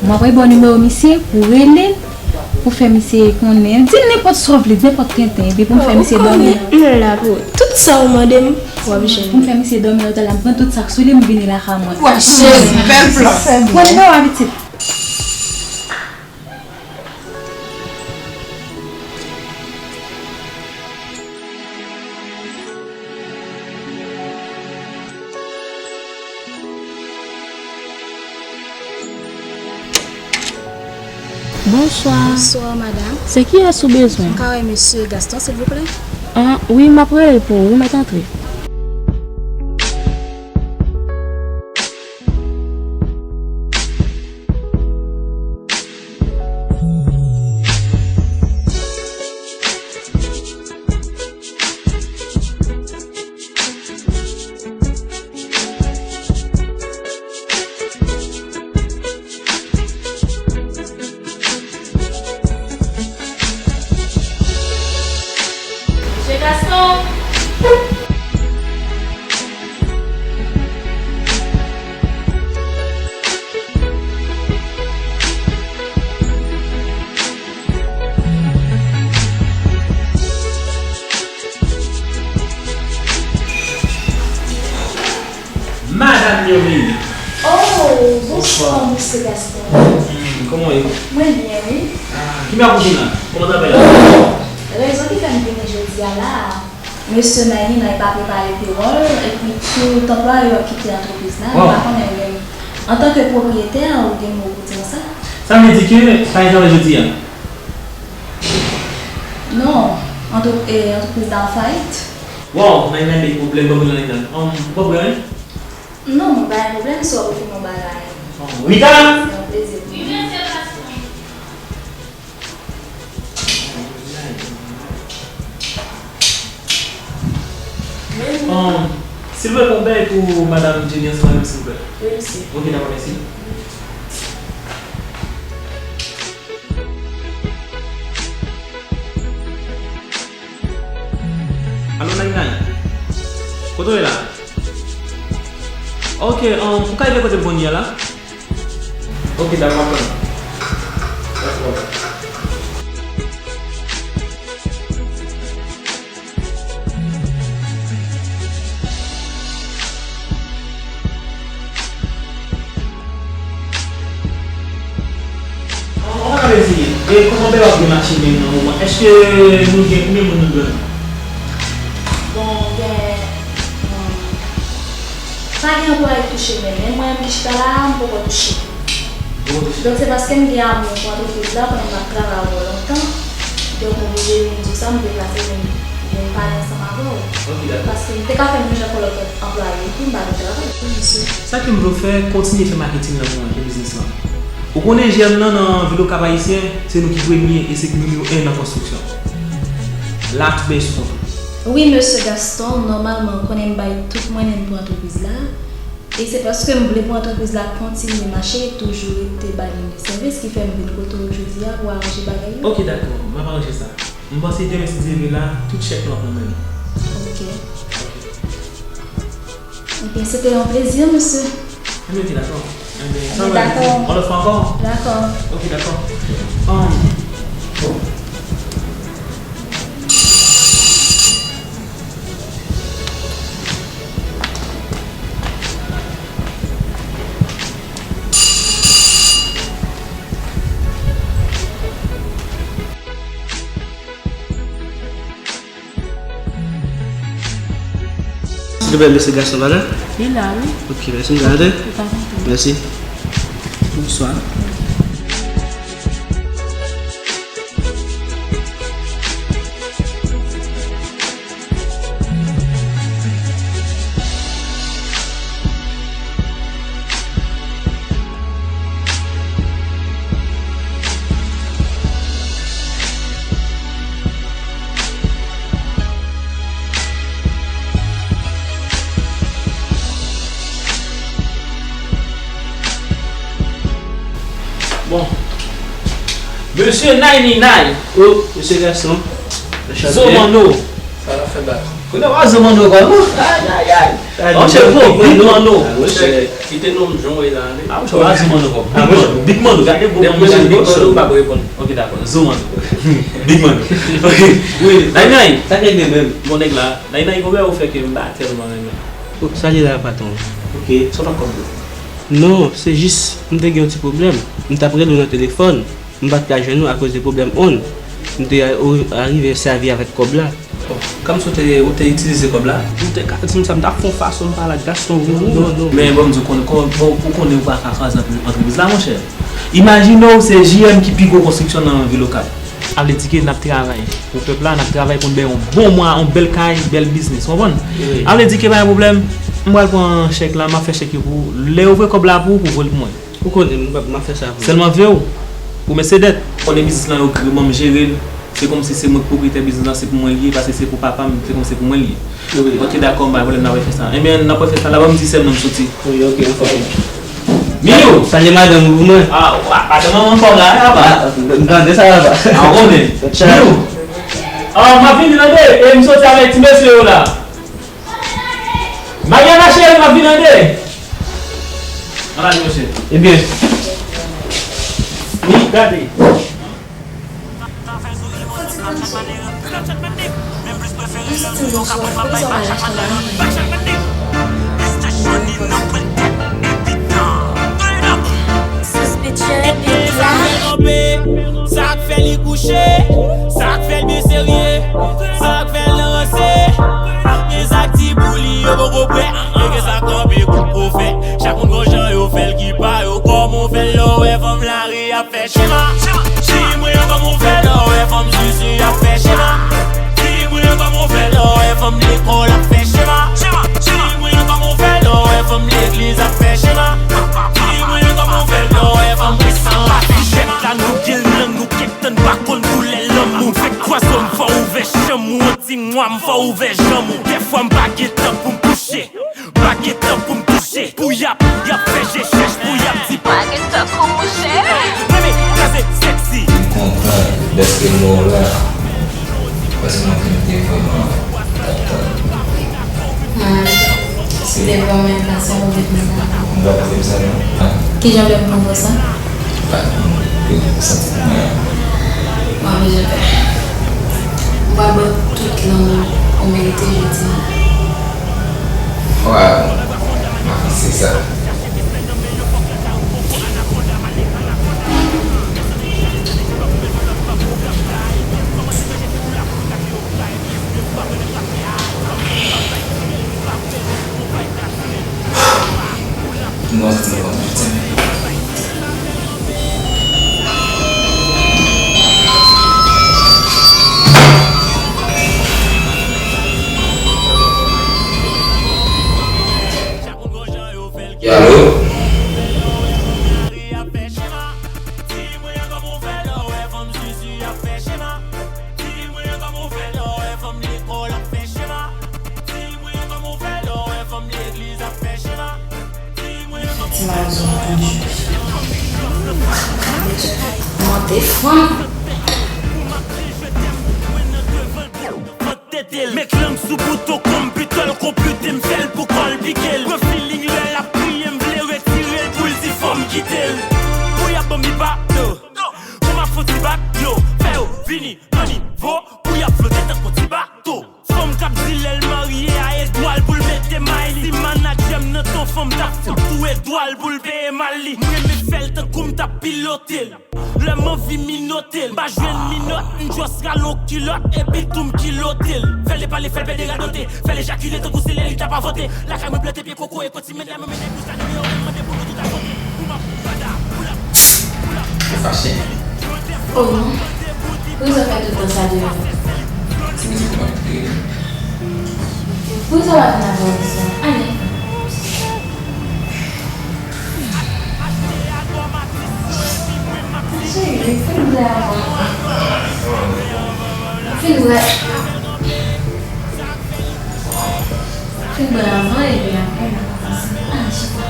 M ap voye ba w nimewo misye pou w rele l, pou w fè misye konnen. Di l nenpòt sa w vle, nenpòt tenten, epi pou m fè misye dòmi. M la pou tout sa w mande m, w ap jwenn. Pou m fè misye dòmi nan otèl la, m pran tout sa k sou li, m vini lakay mwen. Wa cheri, bèl plan. Pran nimewo a, pitit. Bonswa. Bonswa, madanm. Se kiyès ou bezwen? M ka wè mesye Gaston, silvouplè? Ah, wi, m ap rele l pou ou. Ou mèt antre. Mesye Gaston! Madanm Yomine. Oh, bonswa, mesye Gaston. Hmm, kòman w ye? Mwen byen, wi. Ah, ki bagay ou gen la? Kòman travay la? Rezon ki fè m vini jodi a la a, mesye Nayina pa prepare pewòl, epi tout anplwaye yo ap kite antrepriz la, m pa konnen menm. Antanke pwopriyetè, ou gen mo pou di nan sa? Sa vle di ke pa gen travay jodi a? Non, antre-, e, antrepriz la an fayit. Wow, Nayina gen pwoblèm, ban m ri nan Nayina. Ann, ou pa prè, wi? Non, mwen pa gen pwoblèm, si w ap ofri m yon bagay. Ann, Rita! Se yon plezi pou mwen. Ann, silvouplè, pran bèy pou madanm Jenny ansanm avè m, silvouplè. Wi, mesye. Ok, dakò, mèsi. Alo, Nay Nay. Kote w ye la? Ok, um, ou ka rive kote m konn ye a la? Ok, dakò, m ap tann ou. Dakò. An, an, an, mezi, e kòman bagay yo ap demache menm nan moman? Èske nou gen, konbyen moun nou gen? Bon, gen, hmm, pa gen anplwaye ki touche, men menm mwen menm ki chita la a, m poko touche. Poko touche? Donk, se paske m gen amou pou antrepriz la, konnen m ap travay avè w lontan. Donk, m oblije vin di w sa, m deplase vin, vin pale ansanm avè w. Ok, dakò. Paske m te ka fè menm jan ke lòt anplwaye yo tou, m pa gen travay. Sa ke m vle w fè, kontinye fè maketing nan pou mwen, pou biznis lan. Ou konnen J M nan, nan vil Okap Ayisyen, se nou ki premye e se nimewo en nan konstriksyon. La, tout bagay sou kontwòl. Wi, mesye Gaston, nòmalman, ou konnen m bay tout mwayen m pou antrepriz la. E se paske m vle pou antrepriz la kontinye mache, toujou rete bay moun yo sèvis, ki fè m vin kote w jodi a pou aranje bagay yo. Ok, dakò, m ap aranje sa. M panse demen, si Dye vle la, tout chèk nou ap nan men nou. Ok. Ebyen, se te yon plezi, mesye. Ebyen, ok, dakò. Ebyen, sa mwen di, yon lòt fwa ankò? Dakò. Ok, dakò. Um, Silvouplè, mesye Gaston pa la? Li la, wi. Ok, mèsi, m ka antre? Ou ka antre. Mèsi. Bonswa. Bon. Mesye Nay ni Nay. Oh, mesye Gaston. Enchanté. Zo Manno. Sa la fè bat. Kounye a w a Zo Manno kòman? Ay, ay, ay. Ay, monchè, Big Manno. Big Manno. Ah, monchè. Kite non m jan w ye la, ale. Ah, monchè, w a Zo Manno kòman? Big Manno, Big Manno, gade bon. Lè m rele Big Manno, ou pa reponn. Ok, dakò. Zo Manno. Big Manno. Ok. Wi, Nay Nay. Sa k regle menm? Bon, nèg la. Nay Nay, konbyen ou fè ke m pa tèlman renmen. Oh, sa li la, patwon? Ok, sa w t ap kòb yo? Non, se jis, m te gen yon ti pwoblèm. M t ap rele w nan telefòn, m pa t ka jwenn ou akoz de pwoblèm onn. M te a-, o-, arive sèvi avèk kòb la. Bon, kòmsi w te, ou te itilize kòb la? Ou te ka di m sa, m t ap fè yon fason m pale ak Gaston Vouvou. Non, non. Men bon, m di w, kon-, kon-, bon, ou konnen ou pa ka kraze antre-, antrepriz la, monchè. Imajine w, se J M ki pi gwo konstriksyon nan vil Okap. A vle di ke n ap travay pou pèp la, n ap travay pou n bay yon bon mwa, yon bèl kay, bèl biznis, w konprann? Wi. A vle di ke pa gen pwoblèm, m pral pran chèk la, m ap fè chèk yo pou ou. Lè yo voye kòb la pou ou, pou voye l pou mwen. Ou konnen, m ap, m ap fè sa pou ou. Sèlman veye w, pou mèt se dèt. Konnen biznis lan yo gri, ban m jere l. Se kòmsi se mwen k pwopriyetè biznis lan, se pou mwen l ye, paske se pou papa m, se kòmsi se pou mwen l ye. Wi. Ok, dakò, m pa gen pwoblèm, n ap refè sa. Ebyen, n ap refè sa, la ban m di sè m nan m soti. Wi, ok, anfòm. Miyou! Salye madanm ou pou mwen. Ah, wa, madanm mwen anfòm la, papa. Ah, m tande sa, papa. Ah, ou konnen. Miyou! Ah, m ap vini tande, e m soti avèk ti mesye yo la. Mariana cheri, m ap vini tande. Ann ale, mesye. Ebyen. Wi, gade. Sa k fè li kouche, sa k fè l byen serye, sa k fè l nan ranse. Gen sa k di pou li, yo poko prè. Gen sa k kanpe kou pwofèt. Chak moun gon jan yo fè l ki pa yo. Kòman w fè l lè w wè fanm lari ap fè chema? Di mwen kòman w fè lè w wè fanm sisi ap fè chema? Di mwen kòman w fè lè w wè fanm lekòl ap fè chema? Di mwen kòman w fè lè w wè fanm legliz ap fè chema? Di mwen kòman w fè lè w wè fanm restoran ap fè chema? La nou gen lang, nou gen tann, pa konn koulè lanmou. Fè kwa zò m fò ouvè chanm ou, on ti mwa m fò ouvè janm ou. Dèfwa m pa gen tan pou m kouche. Pa gen tan pou m touche. Pou y ap, y ap fè je chèch, pou y ap di pa gen tan pou mouche. Mami, sa se sexy. M kontan dèske mwen la, paske mwen menm te vrèman Hmm. Si te bon, men sa se move konsa. M pa poze m sa non. Kijan w fè m pran sa? Ah, m santi mwen. Mwen bezwen fè. M pral ba w tout lanmou ou merite jodi a. Waw, m apresye sa. Alo? Ti mazo anpil. Monte fanm. Met lang sou bouton konpitè l, konpite m fè l pou kò l pike l. Pran feeling lè l ap kriye, m vle retire l pou l di fò m kite l. Pou y ap ban m li bato. Pou m ap fon ti bat yo, fè yo vini nan nivo. Pou y ap flote tankou ti bato. Fanm k ap di lè l marye a edwa l pou l mete may li. Si manadjè m nan ton fanm t ap fout tou edwa l pou l peye mal li. M renmen fè l tankou m t ap pilote l. Lè m anvi minote l, m pa jwenn minòt, m just rale yon kilòt epi tou m kilote l. Fè l depale, fè l pede radote, fè l ejakile tankou se lè li t ap avòte. Lakay mwen plante pye koko e kontinye mennen mwen mennen bouch la nimewo en mande pou nou tout a kote. Pou m ap bada, pou l ap, pou l ap. Ou fache? Oh non. Rezon fè tout tan sa deyò. Ti mizik mwen ki rele. Poukisa w pa vin avè w konsa? Ale. Cheri, fin bwè avan. Fin bwè. Fin bwè avan epi apre n a kòmanse. Ale, chita.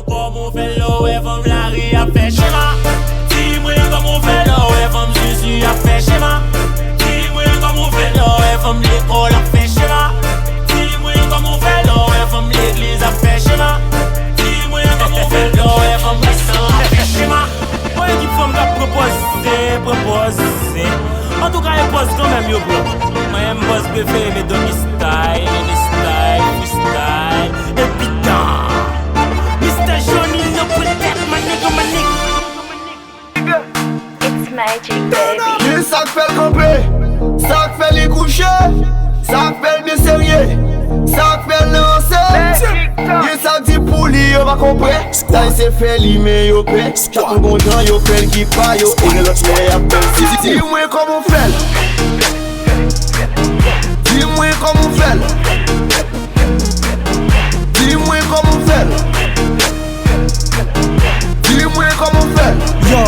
Kòman w fè l lè w wè fanm lari ap fè chema? Di mwen kòman w fè lè w wè fanm Jezi ap fè chema? Di mwen kòman w fè lè w wè fanm lekòl ap fè chema? Di mwen kòman w fè lè w wè fanm legliz ap fè chema? Di mwen kòman w fè lè w wè fanm resan ap fè chema? Bon, ekip fanm k ap pran pòz zen, pran pòz zen. Antouka, e pòz kanmenm yo pran. Mwen, m pòz prefere m e Doggy Style, Nene Style, Freestyle, epi dan. Mister Johnny nan pwen tèt, my nigga, my nigga. It's magic, baby. Gen sa k fè l kanpe, sa k fè li kouche, sa k fè l byen serye, sa k fè l nan ranse. Gen sa k di pou li yo pa konprann. Sa se fè li men yo pè. Chak moun gon jan yo fè l ki pa yo. E gen lòt lè y ap fè l. Di, di mwen kòman w fè l. Di mwen kòman w fè l. Di mwen kòman w fè l. Di mwen kòman w fè l. Yo.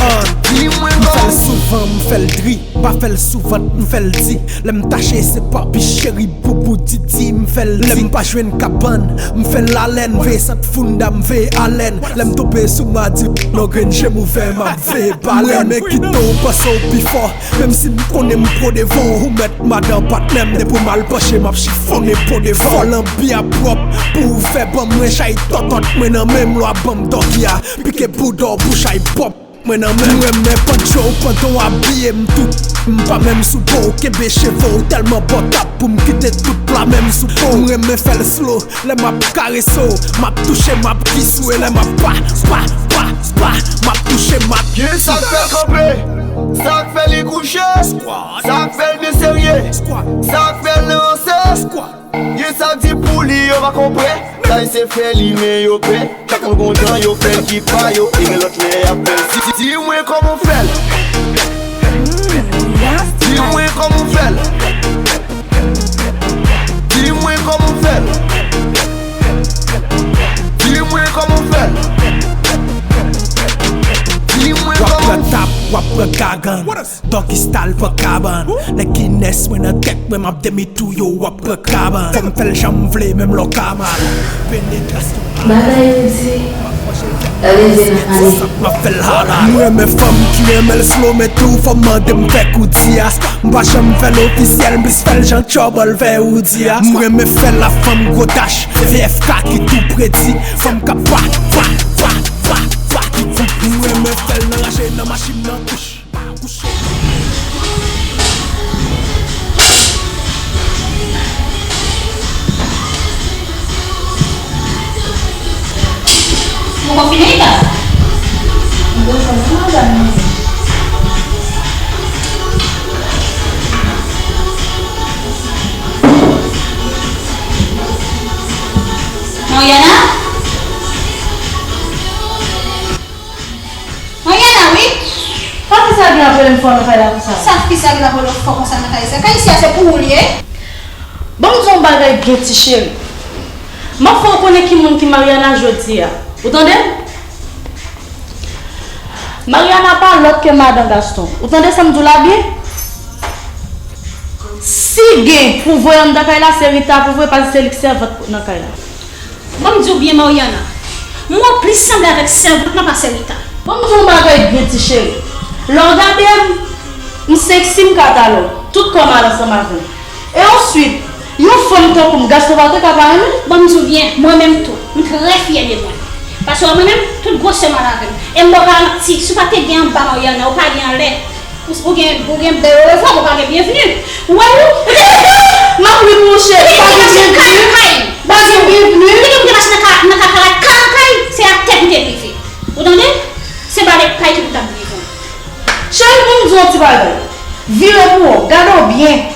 Ah, di mwen kòman w fè l. Souvan m fè l dri, m pa fè l sou vant, m fè l di. Lè m tache se papi cheri, boubou didi, m fè l di. Lè m pa jwenn kabann, m fè l lalèn. Veye sant founda, m veye alèn. Lè m tonbe sou madi, non grenn je m ouvè, m ap veye balèn. M renmen kite w panse w pi fò. Menm si m konnen m pwo devan w, ou mèt madan patnè m. Depi w mal panche, m ap chifonnen po devan w. Fò lanbi a pwòp pou w fè ban mwen chay tòtòt mwen nan men m, lwa ban m dògi a. Pike bouda w pou chay pwòp mwen nan men m. M renmen pancho w pandan w abiye m tou. M pa menm sou po w, kenbe cheve w tèlman bò tap pou m kite tout la menm sou po w. M renmen fè l slow. Lè m ap karese w, m ap touche, m ap kis ou, e lè m ap pa, pa, pa, pa, m ap touche, m ap. Gen sa k fè l kanpe, sa k fè li kouche, sa k fè l byen serye, sa k fè l nan ranse. Gen sa k di pou li yo pa konprann, sa se fè li men yo pè. Chak moun gon jan yo fè l ki pa yo, e gen lòt lè y ap fè l. Di, di, di mwen kòman w fè l. Di mwen kòman w fè l. Di mwen kòman w fè l. Di mwen kòman w fè l. Di mwen kòman w fè l. W ap pran tap, w ap pran gagann. Doggy Style pran kabann. Nèg ki nès mwen nan tèt mwen, m ap demi tou yo, w ap pran kabann. Fò m fè l jan m vle, menm lè w ka mal. Penetrasyon. Bagay yo di. M ap manje tèt Gade je nan ane. M ap fè l hala. M renmen fanm ki renmen l slow, men tou fò m mande m fè kou di a. M pa janm fè l ofisyèl, m plis fè l jan Trouble fè ou di a. M renmen fè l ak fanm gwo tach, V F K ki tou predi. Fanm k ap pa, pa, pa, pa, pa, ki di. M renmen fè l nan rache, nan machin, nan kouch. Ou konfine, Ida? Mwen konfine, madanm. Mariana? Mariana, wi. Sa fi sa gen ap rele m fò nan kay la konsa? Sa fi sa gen ap rele w fò konsa nan kay sa? Kay isi a se pou ou l ye? Ban m di w yon bagay byen, ti cheri. M ap fè w konnen ki moun ki Mariana jodi a. Ou tande m? Mariana pa lòt ke madan Gaston. Ou tande sa m di w la byen? Si gen pou voye anndan kay la, se Rita pou voye, paske se li k sèvant nan kay la. Ban m di w byen, Mariana, m wè w plis sanble avèk sèvant lan pase Rita. Ban m di w yon bagay byen, ti cheri. Lè w gade m, m sexy, m katalòg. Tout kò m al ansanm avè m. E answit, yon fanm tankou m, Gaston pa te ka pa renmen? Ban m di w byen, mwen menm tou, m trè fyè de mwen. Paske mwen menm, tout gwosè m al avè m. E m ba w garanti, si w pa te gen anba Mariana, ou pa gen anlè. Ou, ou gen, ou gen bèl orevwa, ou pa gen byenvni. Ou wè ou? M ap ri pou ou, cheri. Pa gen byenvni. Pa gen byenvni. Ou te gen pou te mache nan ka, nan kaka lakay, se atè pou te rive. Ou tande? Se ba de kay ki pou t ap rive. Cheri, pou m di w yon ti bagay. Vire pou ou, gade w byen.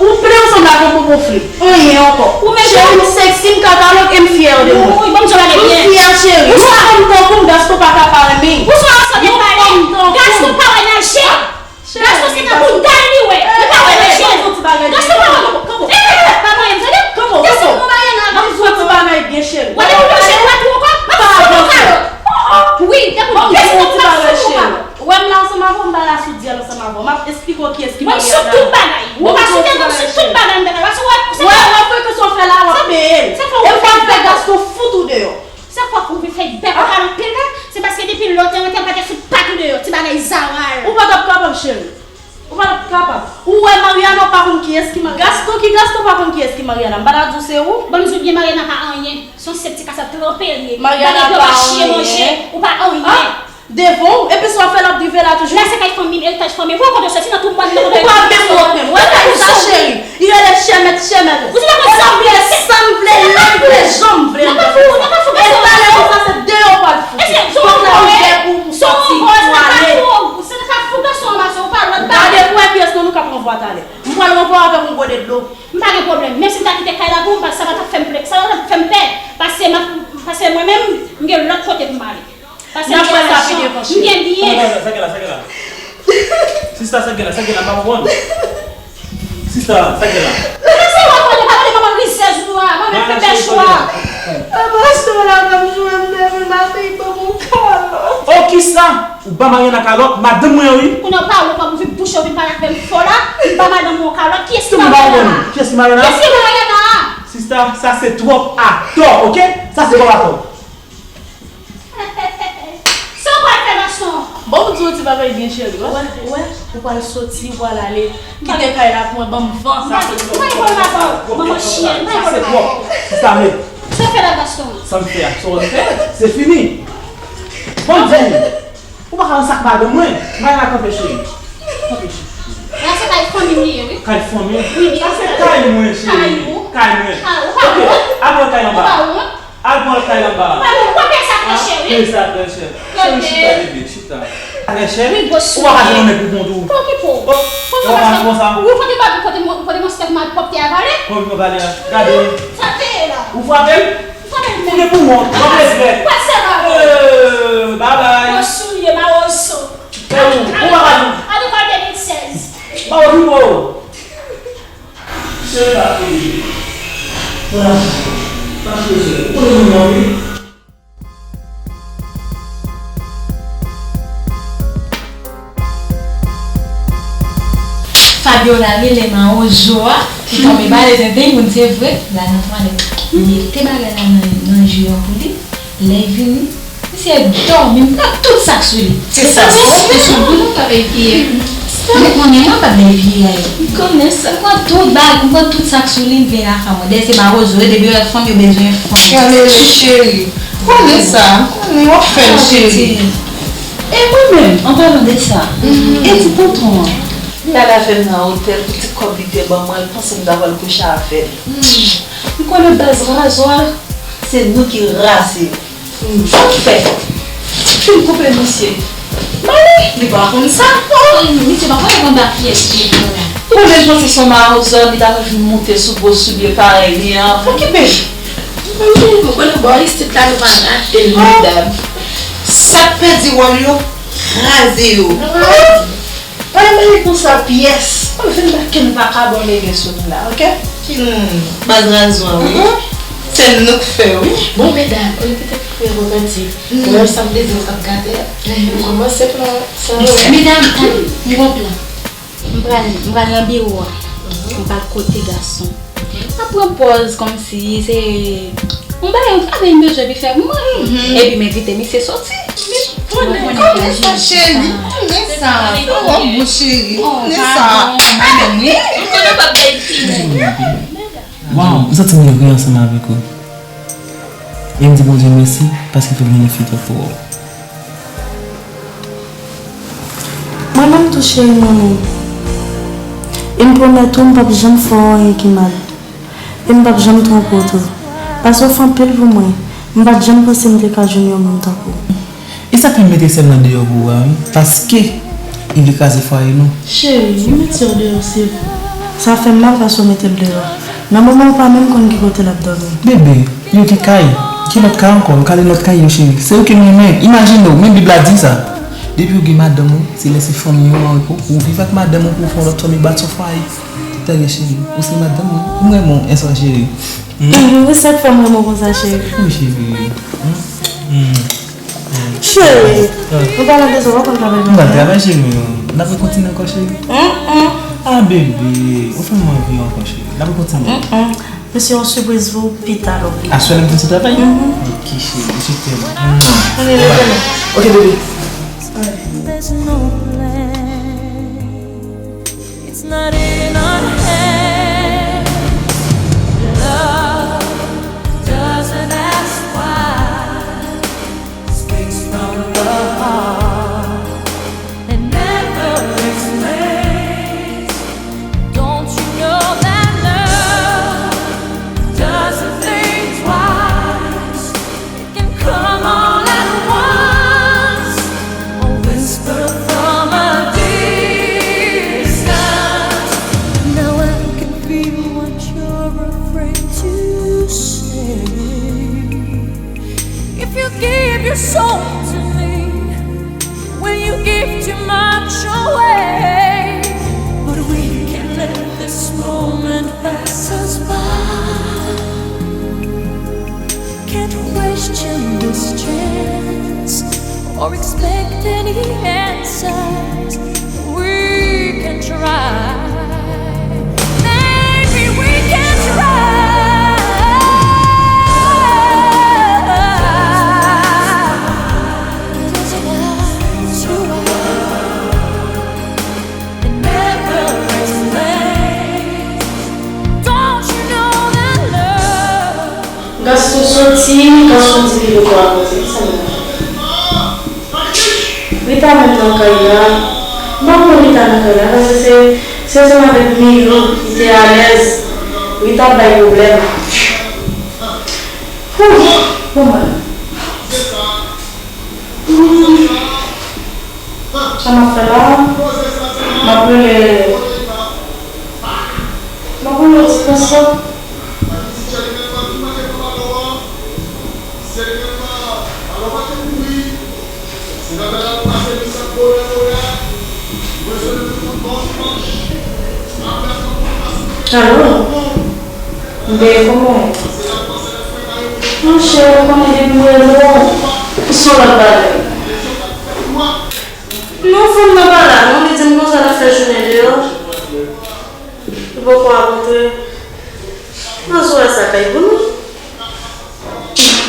Ou ple ou sanble ak yon popo fle. Anyen ankò. Ou menm tou. Cheri, m sexy, m katalòg e m fyè de mwen. Wi, ban m di w bagay byen. M fyè, cheri. Yon fanm tankou m, Gaston pa ka pa renmen. Ou sou ansanm de pale. Yon fanm tankou m. Gaston pa wè nan je. Gaston se nan bounda l li wè. Li pa wè nan je. Gaston pa wè nan je. Eh, pa manyen m, tande? Gaston pa wè nan je. Ban m di w yon ti bagay byen, cheri. Wè depi w nan je, ou pa tou ankò. M ap fout ou kalòt. Wi, depi w nan je, ou pa tou ankò. Ou wè m la ansanm avè w, m pa la sou dyèl ansanm avè w. M ap eksplike w kiyès ki Mariana. Mwen sou tout bagay. Ou pa sou tèt, mwen sou tout bagay m ta fè. Paske w wè, w wè frekansan w fè la, w ap peye l. E w ap fè Gaston fout ou deyò. Sa fè w vin fè bèk ou pale anpil la, se paske depi lè w te antre, w pa te fout pat ou deyò, ti bagay zaral. Ou pa t ap kapab, cheri. Ou pa t ap kapab. Ou wè Mariana, ou pa konn kiyès ki Mariana. Gaston ki Gaston pa konn kiyès ki Mariana. M pa ta di w se ou. Ban m di w byen, Mariana pa anyen. Se yon sèl ti kasèt tranpe l ye. Mariana pa anyen. Ou pa anyen. Devan w, epi sa w ap fè l ap drive la toujou. La se kay fanmi m, eritaj fanmi m. Ou wè kote w soti nan tou bann nan kote. Ou pa menm wont menm. Wè kay sa cheri. Li rele chèmèt chèmèt. Ou di la konn sa m vle, sa m vle, lè m vle, jan m vle. Nan pa fou, nan pa fou. E talè konsa se deyò w pral fout. Eske se yon vòlè? Se yon vòlè, se nan pa fou, se nan pa fou gason an mache, ou pa lòt bagay. Gade pou wè kiyès nan nou k ap ranvwa talè. M pral ranvwa w avèk yon gode dlo. M pa gen pwoblèm. Menm si m ta kite kay la pou ou, sa pa t ap fè m plè, sa pa t ap fè m pè. Paske m ap, paske mwen menm, m gen lòt kote pou m ale. N ap wè sa pi devan, cheri. M gen byen. Sa gen la, sa gen la. Sista, sa gen la, sa gen la, m pa konprann. Sista, sa gen la. Mwen se wè mwen pa tande manman rizèz ou a, manman fè bèch ou a. Pastè la pa m jwenn depi maten, li ban m yon kalòt. Oh, kisa? Ou ba Mariana kalòt? Madanm mwen an, wi. Kounye a w pale, w pa ouvri bouch ou vin pale avè m fò la. M ba madanm mwen yon kalòt. Kiyès ki Mariana? Kiyès ki Mariana? Kiyès ki Mariana? Sista, sa se twòp atò, oke? Sa se twòp atò. Sa w pral fè, gason? Bon, m di w ti bagay byen, cheri. Wè, wè, ou pral soti, ou pral ale. Kite kay la pou mwen, ban m van, sa se twòp. Ou pa gen pwoblèm avè w, manman chyen, ou pa gen pwoblèm avè w. Sa se twòp. Sista, men. Sa w fè la, gason? Sa m fè a, sa w fè? Se fini. Bon, m di w. Ou pa ka wè sa k madanm mwen? Mwen la kanpe, cheri. Kanpe, cheri. La se kay fanmi m li ye, wi. Kay fanmi? Wi, byen. Sa se kay mwen, cheri. Kay ou. Kay mwen. Kay ou, ou pa wont? Al pran kay anba. Ou pa wont? Al pran kay anba. Ou pa wont? Ou pa peye sa trè chè, wi. Peye sa trè chè. Cheri, chita, bebe, chita. Trè chè? Wi, gwo soulye. Ou pa ka jwenn yon nèg pou kont ou. Pa okipe w. Oh, ou pa ka fè konsa. Ou kote ba, kote mon, kote monstè malpwòpte a vale? Kote m vale a? Gade. Sa te ye la. Ou frape l? Ou gen pou wont, w ap regrèt. Euh, babay. Gwo soulye, mawozo. Ou pa ka di. Ane de mil sèz. Mawozo. Cheri la, cheri. Ou konnen moun nan, wi. Fabiola rele mawozo a, ki tonbe ba le tenten, moun se vre, la nan twalèt. Li mete bagay la nan, nan ji an pou li, lè l vini, li Se dòmi, m pran tout sa k sou li. Se sa. Ou konnen mwen p ap bay piye. M konnen mwen p ap bay piye a. M konnen sa. M pran tout bag, m pran tout sa k sou li, m vin lakay mwen. Dèyè se mawozo yo, depi yo wè fanm, yo bezwen fanm. Gade li, cheri. Konnen sa. Konnen w ap fè l, cheri. E mwen menm, an palan de sa, e ti tonton an? Li al avè m nan otèl pou ti kòb li te ban mwen, l panse m ta pral kouche avè l. M konnen baz razwa, se nou ki raze. Sa m fè? Fin koupe misye. M ale, li pa konn sa. Oh, misye pa konn konn ba pyès li. Ou konnen l panse se yon mawozo, li ta vin moute sou gwo soulye parèy li an. Okipe l. Mwen konnen bò isit la nou pa rate l, medam. Sa k pèdi wòl yo, kraze yo. Pa bay konsa pyès. Mwen vin bat kenn vakabon lege sou nou la, oke? Hmm, baz razwa, wi. Se nou k fè, wi. Bon, medam, olye petèt pou repanti, mwen sa m te di w ap gate a. M kòmanse plan sa, wi. Medam, tande, m gon plan. M pral, m pral nan biwo a. M pral kote gason. M ap pran pòz kòmsi se yon bagay, yon travay m bezwen pou fè pou mwen. Epi m envite misye soti. Konnen sa, cheri. Konnen sa. Pawòl bon, cheri. Konnen sa. Padon, wi. M konnen w p ap bay piye. Waw, m santi m ri ansanm avèk ou. E m di Bondye mèsi paske fè m jwenn yon fi tankou w. Mwen menm tou, cheri, mwen menm. E m pwomèt ou, m p ap janm fè w anyen ki mal. E m p ap janm twonpe w tou. Paske w fè anpil pou mwen. M pa t janm panse m te ka jwenn yon moun tankou w. E sa k fè m mete sè m nan deyò pou ou a, wi. Paske li vle kraze fwaye nou. Cheri, li mete w deyò, se vre. Sa fè m mal paske w mete l deyò. Nan moman ou pa menm konn ki kote l ap dòmi. Bebe, yo gen kay. Gen lòt kay ankò. Nou ka ale nan lòt kay yo, cheri. Se yo ke m renmen. Imajine w, menm Bib la di sa. Depi w gen madanm ou, se lèse fanmi ou an repo. Ou viv ak madanm ou pou w fè yon lòt fanmi bati yon fwaye. Tande, cheri, ou se madanm mwen. M renmen w, èswa cheri. Mhm, se sa k fè m renmen w konsa, cheri. Wi, cheri. Hmm? Hmm. Cheri, an palan de sa, w ap konn travay maten an? M pral travay, cheri. N ap rekontinye ankò, cheri. Mm, mm. Ah, bebe, ou fè m anvi ankò, cheri. N ap rekontinye. Mm, mm. Mwen se yon sipriz pou ou pita, love. Aswè lè m fin sot travay? Mhm. Ok, cheri, je t'aime. Ann ale, leve non. Ok, bebe. There's no plan. It's not in our hands. Love doesn't ask why. Speaks from the heart and never explains. Don't you know that love doesn't think twice? It can come all at once, a whisper from a distance. Now I can feel what you're afraid to say. If you give your soul to me, will you give too much away? But we can't let this moment pass us by. Can't question this chance or expect any answers. We can try. Maybe we can try. Doesn't have to work. It never explains. Don't you know that love Gaston soti, Gaston di li poko rankontre. Kisa l ye? Rita menm nan kay la. M pa kwè Rita nan kay la, paske se, se ansanm avèk Milou li te alèz. Rita ap bay pwoblèm. Hoo! Bon, mwen. Sa m ap fè la, m ap rele, m ap rele yon ti mesye. Alo? Bebe, kòman w ye? Monchè, ou konnen depi m rele w, se yon lòt bagay. Non, fanm nan pa la non, li di m konsa l ap fè jounen deyò. Li poko rankontre. Nan sou wè sa kay pou nou.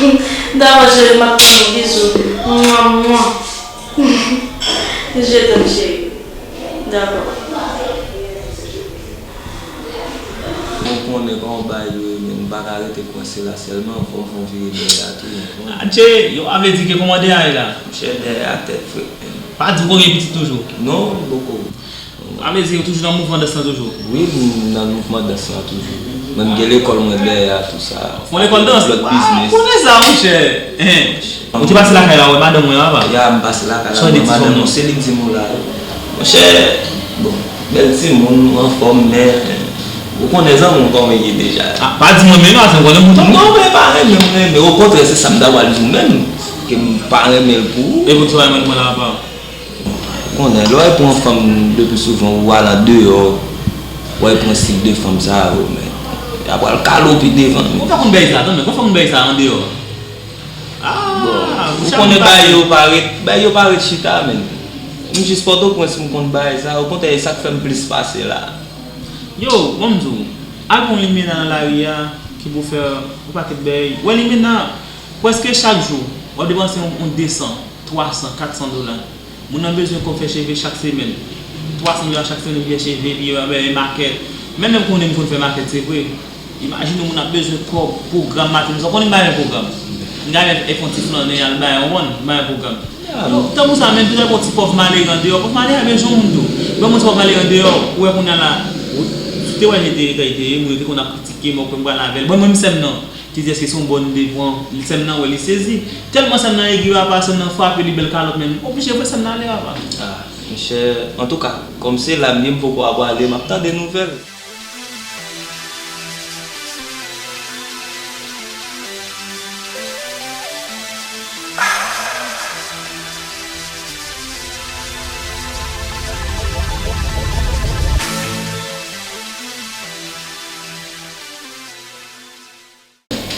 M t Sa va, cheri, m ap tann ou. Bizou. Mwa, mwa. Je t'aime, cheri. Dakò. Ou konnen kòman bagay yo ye, men m pa ka rete kwense la sèlman, fò m fè yon vire dèyè a tou, ou konprann? Adje, yo pa vle di ke kòman dèyè a ye la? Monchè, dèyè a tèt frèt, men. Pa di w gen pitit toujou? Non, m poko. A vle di, ou toujou nan mouvman dans lan toujou? Wi, m nan mouvman dans lan toujou. Menm gen lekòl mwen dèyè a, tou sa. Fon lekòl dans? Lòt biznis. Konnen sa, monchè. Hein. Ou te pase lakay la, wè madanm mwen, papa? Ya, m pase lakay la, wè madanm mwen, se li k di m ou la. Monchè, bon, bèl timoun, anfòm, men, ou konnen zanmi w kòman l ye deja. Ah, pa di mwen, men non, se m konnen mouton. Non, men pa renmen, m renmen. Okontrè, se sa m ta pral di w menm, ke m pa renmen l pou ou. E poukisa w pa renmen l mwen la, papa? Ou konnen, lè w al pran fanm, lepi souvan, ou al andeyò, w al pran stil de fanm sa yo, men, y ap pral kalope devan, men. Ou fè konn bèy sa, tann, men, ou fè konn bèy sa andeyò? Ah, ou konnen bagay yo pa ret, bagay yo pa ret chita, men. M jis Pòtoprens, m konn bagay sa, okontrè, e sa k fè m plis pase la. Yo, ban m di w, al pran yon limena nan lari a, ki pou fè yon pakèt bèy. Ou wè limena, prèske chak jou, w ap depanse yon, yon de san, twa san, kat san dola. Moun nan bezwen kòb fè cheve chak semèn. Twa san dola chak semèn pou fè cheve, li, e, e, makèt. Menm lè m konnen m konn fè makèt, se vre. Imajine w, moun ap bezwen kòb, pwogram maten, ou konnen m pa renmen pwogram. M ka renmen fè yon ti flannen, al bay, ou konprann, m pa renmen pwogram. Yo, tankou sa, menm tou lè gon ti pòv malere andeyò, pòv malere a bezwen yon moun tou. Lè gon ti pòv malere andeyò, ou wè kounye a la, ou, si w te wè jan l te, jan l te ye, moun yo te konn ap kritike m, ou kwè m pral avè l. Bon, mwen, m sè m nan. Te di èske se yon bòn m te pran, sè m nan wè li sezi. Tèlman sè m nan egri papa, sè m nan frape li bèl kalòt, men m oblije voye sè m nan ale papa. Ah, monchè, antouka, kòm se la m ye, m poko ap prale, m ap tande nouvèl.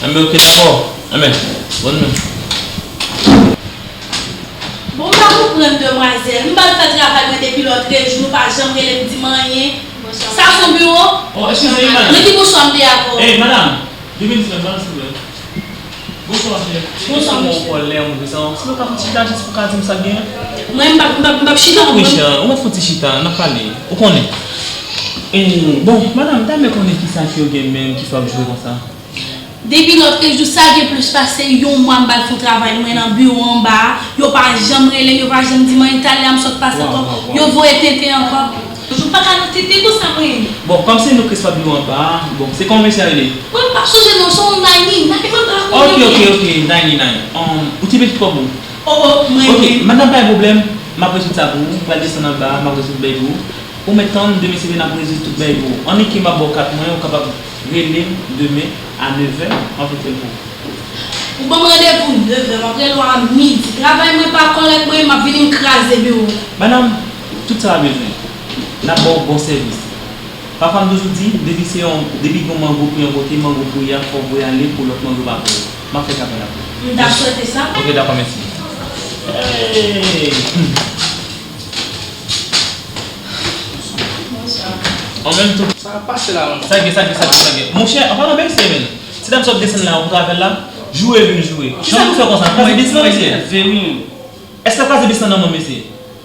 Enben, oke, dakò. Enben, bòn men. Bon, m pa konprann demwazèl. M ba l fè travay mwen depi lòtrejou, nou pa janm rele m di m anyen. Sa se yon biwo? Oh, eskize, madanm. Nan ki bonswa m te avè w? Ey, madanm, de minit, madanm, silvouplè. Bonswa, chè. Bonswa, mesye. Ou kòlè, mwen bezwen sa. Si nou ka fè yon ti chita, jis pou ka di m sa k genyen. Mwen, m p ap, m p ap, m p ap chita, non, mwen. Wi, chè, ou mèt fè yon ti chita, n ap pale. Ou konnen. E, bon, madanm, m ta renmen konnen kisa ke w gen menm ki fè w ap joure konsa. Depi lòtrejou, sa gen plis pase yon mwa m ba l fè yon travay mwen nan biwo anba a. Yo pa janm rele m, yo pa janm di m anyen. Talè a m sot pase ankò. Yo voye tenten ankò. Yo pa ka nan tenten konsa mwen. Bon, kòm se nou k responsab biwo anba a, bon, se kòman mesye a rele? Mwen pa sonje non, se yon Nayni. Nayni, mwen pa konnen. Oke, oke, oke, Nayni, Nayni. Um, ou te mete kòb ou? Oh, oh, mwen. Oke, madanm, pa gen pwoblèm. M ap rezoud sa pou ou. M pral desann anba a, m ap rezoud bagay pou ou. Ou mèt tann, demen se vre n ap rezoud tout bagay pou ou. Annik m ap ba w kat mwen, ou kapab rele m demen a nevè, m ap retire l pou ou. Ou ban m randevou nevè, m ap rele w a midi. Travay mwen pa kòrèk, mwen, m ap vini, m kraze biwo. Madanm, tout sa w bezwen, n ap ba w bon sèvis. Papa m toujou di, depi se yon, depi gen yon mango pou yon kote, mango pou y a, fò w voye ale pou lòt mango pa pou ou. M ap fè travay la pou ou. M ta swete sa. Oke, dakò, mèsi. Hey! An menm tan. Sa k ap pase la menm? Sa gen, sa gen, sa gen, sa gen. Monchè, an palan bèl se menm. Ti dam sot desann la, ou travèl la, joure vin joure. Jan pou fè konsa, kraze bis lan, mesye. Èske l kraze bis lan nan men w, mesye?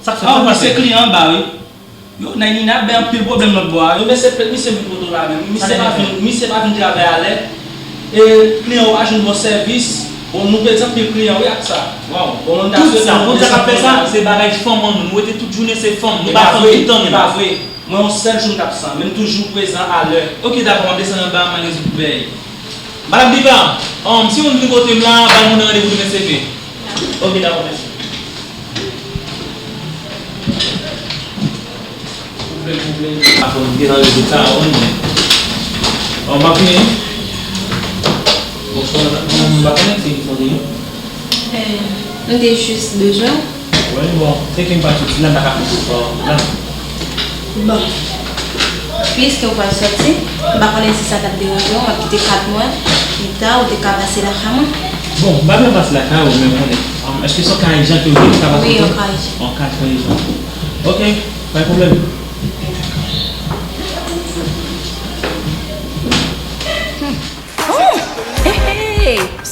Sa k fè, sa k pase? Misye kliyan anba, wi. Yo, Nayni, n ap bay anpil pwoblèm lòt bò a. Yo, men se pèt misye vin kote w la menm. Misye pa vin, misye pa vin travay alè. E kliyan yo pa jwenn bon sèvis. Bon, nou pèdi anpil kliyan, wi, ak sa. Waw. Bon, nou ta swete nou desann sa, se bagay fanm an nou. Nou rete tout jounen se fanm. Nou pa fanm tout tan nou. E pa vre. Mwen, yon sèl jou m t ap san, men m toujou prezan alè. Oke, dakò, m ap desann anba, m al rezoud bèy. Madam Diva, um, si moun vin kote m la, bay moun nan randevou demen se vre. Oke, dakò, mèsi. Pwoblèm, pwoblèm. Apre m te nan rezilta a, wi, men. Oh, m ap vini. Bonswa, madam. M pa konnen si m sonje nou. Eh, m te jis bezwen w. Wi, bon, se ke m pral soti la, m pa ka konte sou ou la. Bon. Piske w pral soti, m pa konnen si sa t ap deranje w, m ap kite kat mwen, pita ou te ka pase lakay mwen. Bon, m pa bezwen pase lakay ou, men konnen, um, èske se yon ka ijan ke w gen, m ka pase? Wi, yon ka ijan. Yon ka trè ijan. Oke, pa gen pwoblèm. Hmm. Oh! Hey, hey!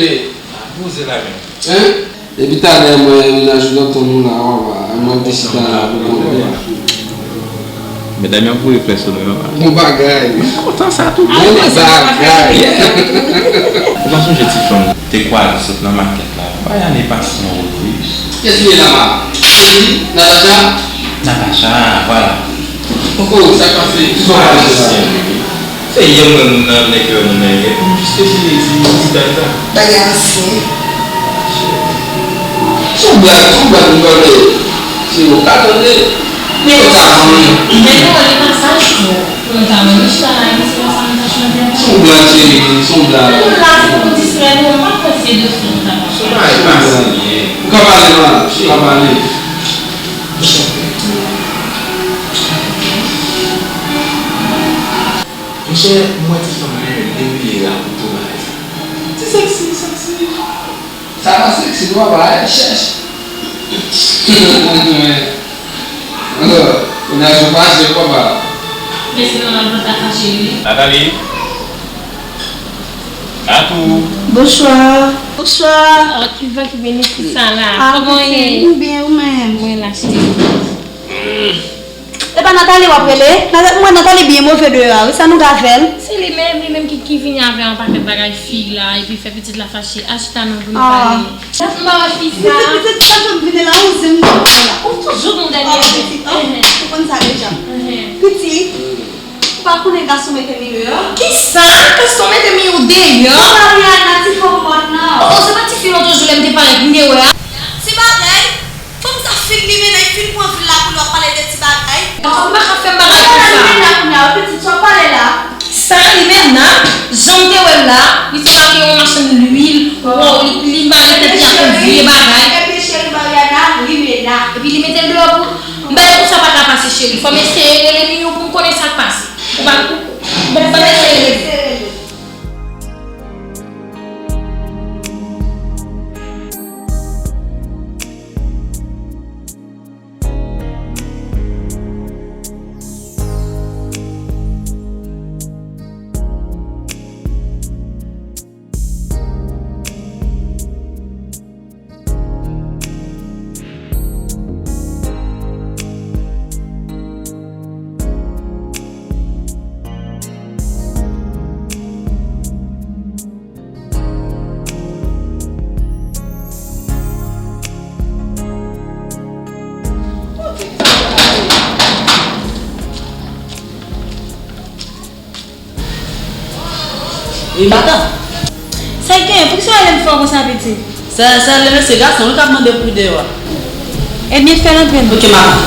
rele. Poze la men. Hein? Depi talè mwen mennaj ou tann nou la, papa. Mwen te chita la pou tande. Medam yo ap voye flè sou nou, papa. Bon bagay. Kontan sa tou. Bon bagay. Ou pa sonje ti fanm te kwaze sot nan makèt la? Bay ane pase yon wout wi. Kiyès li ye la, ma? Natacha? Natacha, vwala. Oh, sa k pase? Sa k pase? Se yè m wè moun nan, nèg yo wè moun nan yè. Pou m jis te fini di, di dam sa. Bagay ansyen. Se yon blag, se yon blag nou pral fè. Se yon ka tande. Men sa, men non, li pa sa, non. Pou nou ta menm chita la, li se konsa nou ta chante. Se yon blag, cheri, se yon blag. Nou la, se pou distrè nou, m pa konn se de sou nou ta pase. Se yon bagay pa serye. Ou ka pale, ma, ou ka pale. Monchè, m wè ti fanm nan renmen depiye la pou tou bagay sa. Ti sèksi, sèksi. Sa pa sèksi, non, papa, e chèch. Kounye a, sou fache, papa. Mèsi, non, nan vant la fache, wi. Nathalie. Atou. Bonsoir. Bonsoir. Oh, ki van ki beni ti sa la. Ah, kòman w ye? M byen, ou menm? Mwen la, Achte. E pa Nathalie w ap rele? Nata- m wè Nathalie byen move deyò a wi, sa nou ka fè l? Se li menm, li menm ki, ki vini avè yon pakèt bagay fi la, epi fè pitit la fache. Achita non pou nou pale. Ah. M pa wè fi sa. Pitit, pitit, sa fè m vini la, ou se m konn la. Ou toujou gon dènye. Oh, pitit, oh, ou konn sa deja. Pitit, ou pa konnen gason mete m deyò? Kisa? Gason mete m deyò? Mariana, ti fòmòt nan. Oh, se pa ti fi lòt jou lè m te parèt, m te wè a. Ti bagay. Fanm sa fin limena, li fin pran vil la pou l ap pale de ti bagay. Ou pa ka fè m bagay konsa. Sa limena kounye a, pitit, sa w pale la? Sa limena, jan m te wè l la, li fè make yon machann lwil. Wow, li, li bare tèt li ak yon vye bagay. Epi cheri Mariana, limena. Epi li mete l deyò pou, m bay konsa pa ka pase cheri. Fò m eseye rele Miyou pou m konnen sa k pase. Ou pa, ou, ban m eseye rele. Wi, matant. Sa k genyen? Poukisa w rele m fò konsa, pitit? Sa, sa rele mesye gason wi k ap mande pou deyò a. Ebyen, fè l antre non. Ok, matant.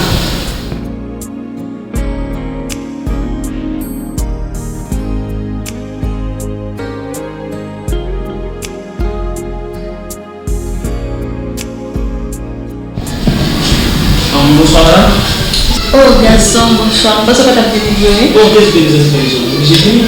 Um, bonswa, madanm. Oh, gason, bonswa. M panse w pa t ap vini byen, wi. Oh, dezoule, dezoule, dezoule. Oblije vini.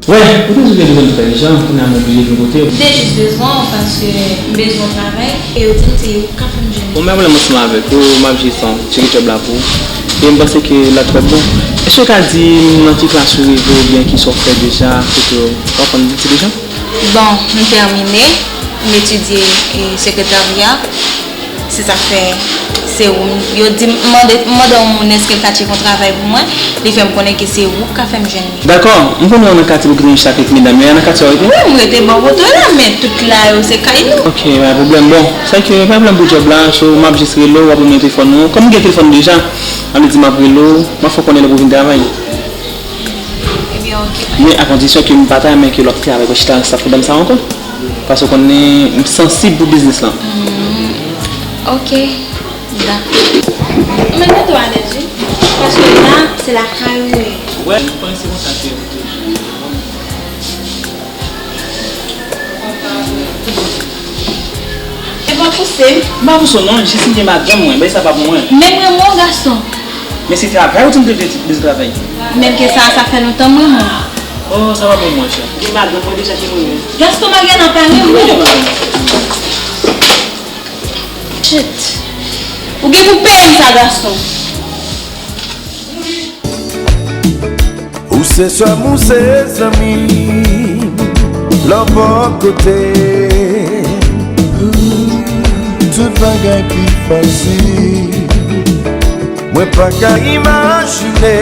Wè, ou te sou bezwen fè jan, kounye a m oblije vin kote w. M te jis bezwen w paske m bezwen yon travay e yo di m se ou k ka fè m jwenn li. Bon, m pa pwoblèm ansanm avèk ou, m ap jis, um, tcheke djòb la pou ou. E m panse ke l ap fèt bon. Èske w ka di m nan ki klas ou rive oubyen kisa w fè deja, kote w aprann ti deja? Bon, m tèmine, m etidye, e, sekretarya. Se sa k fè se ou m, yo di m, m mande, m mande yon moun èske l ka tcheke yon travay pou mwen, li fè m konnen ke se ou k ka fè m jwenn li. Dakò, m konnen w nan katye kote nou chita ak medam yo, nan katye w rete? Wi, m rete bò kote w la, men tout la yo se kay nou. Ok, pa pwoblèm. Bon, sa ke pa pwoblèm pou djòb la, so m ap jis rele w, w ap ban mwen telefòn ou. Kòm m gen telefòn ou deja, ann di m ap rele w, m ap fè w konnen lè pou w vin travay. Ebyen, ok. Men a kondisyon ke m pa ta renmen ke lòt travay pou chita sa pou dam sa ankò. Paske w konnen m sansib pou biznis lan. Hmm, ok. Dakò. Men mete w alèz wi. Paske la, se lakay ou ye. Wè, m panse konsa ke. E pa pouse m. M pa pouse w non, jis m gen madanm mwen, bagay sa pa pou mwen. Men m renmen w, Gaston. Men se travay ou di m te vle di, bezwen travay. Menm ke sa, sa fè lontan m renmen w. Oh, sa pa pou mwen, chè. Gen madanm mwen deja ki renmen m. Gaston, Mariana pa renmen w. Shit. Ou gen pou peye m sa, Gaston. Ou se sè m, ou se zanmi m, lè w bò kote. Tout bagay pi fasil. Mwen pa ka imajine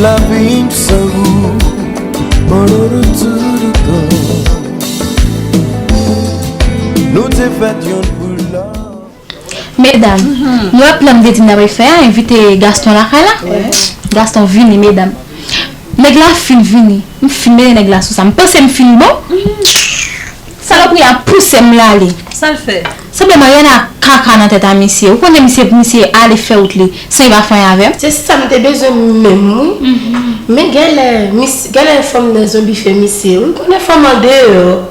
lavi m san ou. Nou te fèt youn pou lòt. Medam, nou wè plan m te di n ta pral fè a, envite Gaston lakay la. Gaston vini, medam. Nèg la fin vini. M fin mete nèg la sou sa. M panse m fin bon. Salopri a pouse m l ale. Sa l fè? Sanble Mariana ak kaka nan tèt a misye. Ou konnen misye, misye ale fè wout li san li pa fè anyen avè m. Se sa m te bezwen menm wi. Men genlè mis, genlè fanm nan zonbi fè misye wi. Konnen fanm andeyò.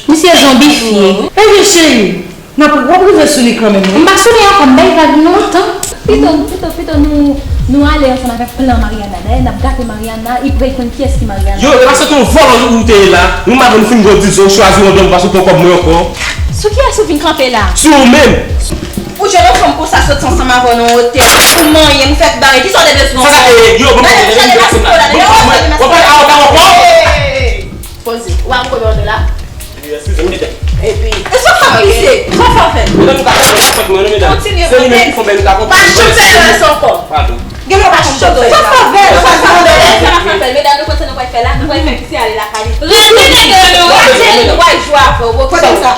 Misye zonbifye. Ebyen cheri, n ap, w ap rive sou li kanmenm wi. M pa sou li ankò, m bay vag nou lontan. Pito, pito, pito nou, nou ale ansanm avèk plan Mariana. Dayè n ap gate Mariana, li prè konn kiyès ki Mariana. Yo, e pa se te yon vòlò ou te ye la. Ou madanm fin gwo dizon, ou chwazi yon dòm pa sou pran kòb mwen ankò. Sou kiyès ou vin kanpe la? Sou ou menm! Ou jwenn yon fanm konsa soti ansanm avè w nan otèl, ou manyen, ou fè tout bagay, kisa w te bezwen ankò? Sa sa te ye? Yo, ban m pale, leve m deplase m la. Ban m pale, ban m pale, ban m pale avoka w ankò! Poze. Ou a m konbyen w la? Eskize m, medam. Epi. E sa w fè misye? Sa w fè fè? Medam, nou ka konprann fòt mwen, non, medam. Kontinye. Se li menm ki fè nou ka konprann. Pa janm fè erè sa ankò. Padon. Gen lè w pa janm fè erè. Sa w fè fè? Sa w fè fè? Medam, nou konn sa nou pral fè la? Nou pral fè misye ale lakay li. Rete nèg yo, rete, nou pral jwe avè w, oke? Pote sa.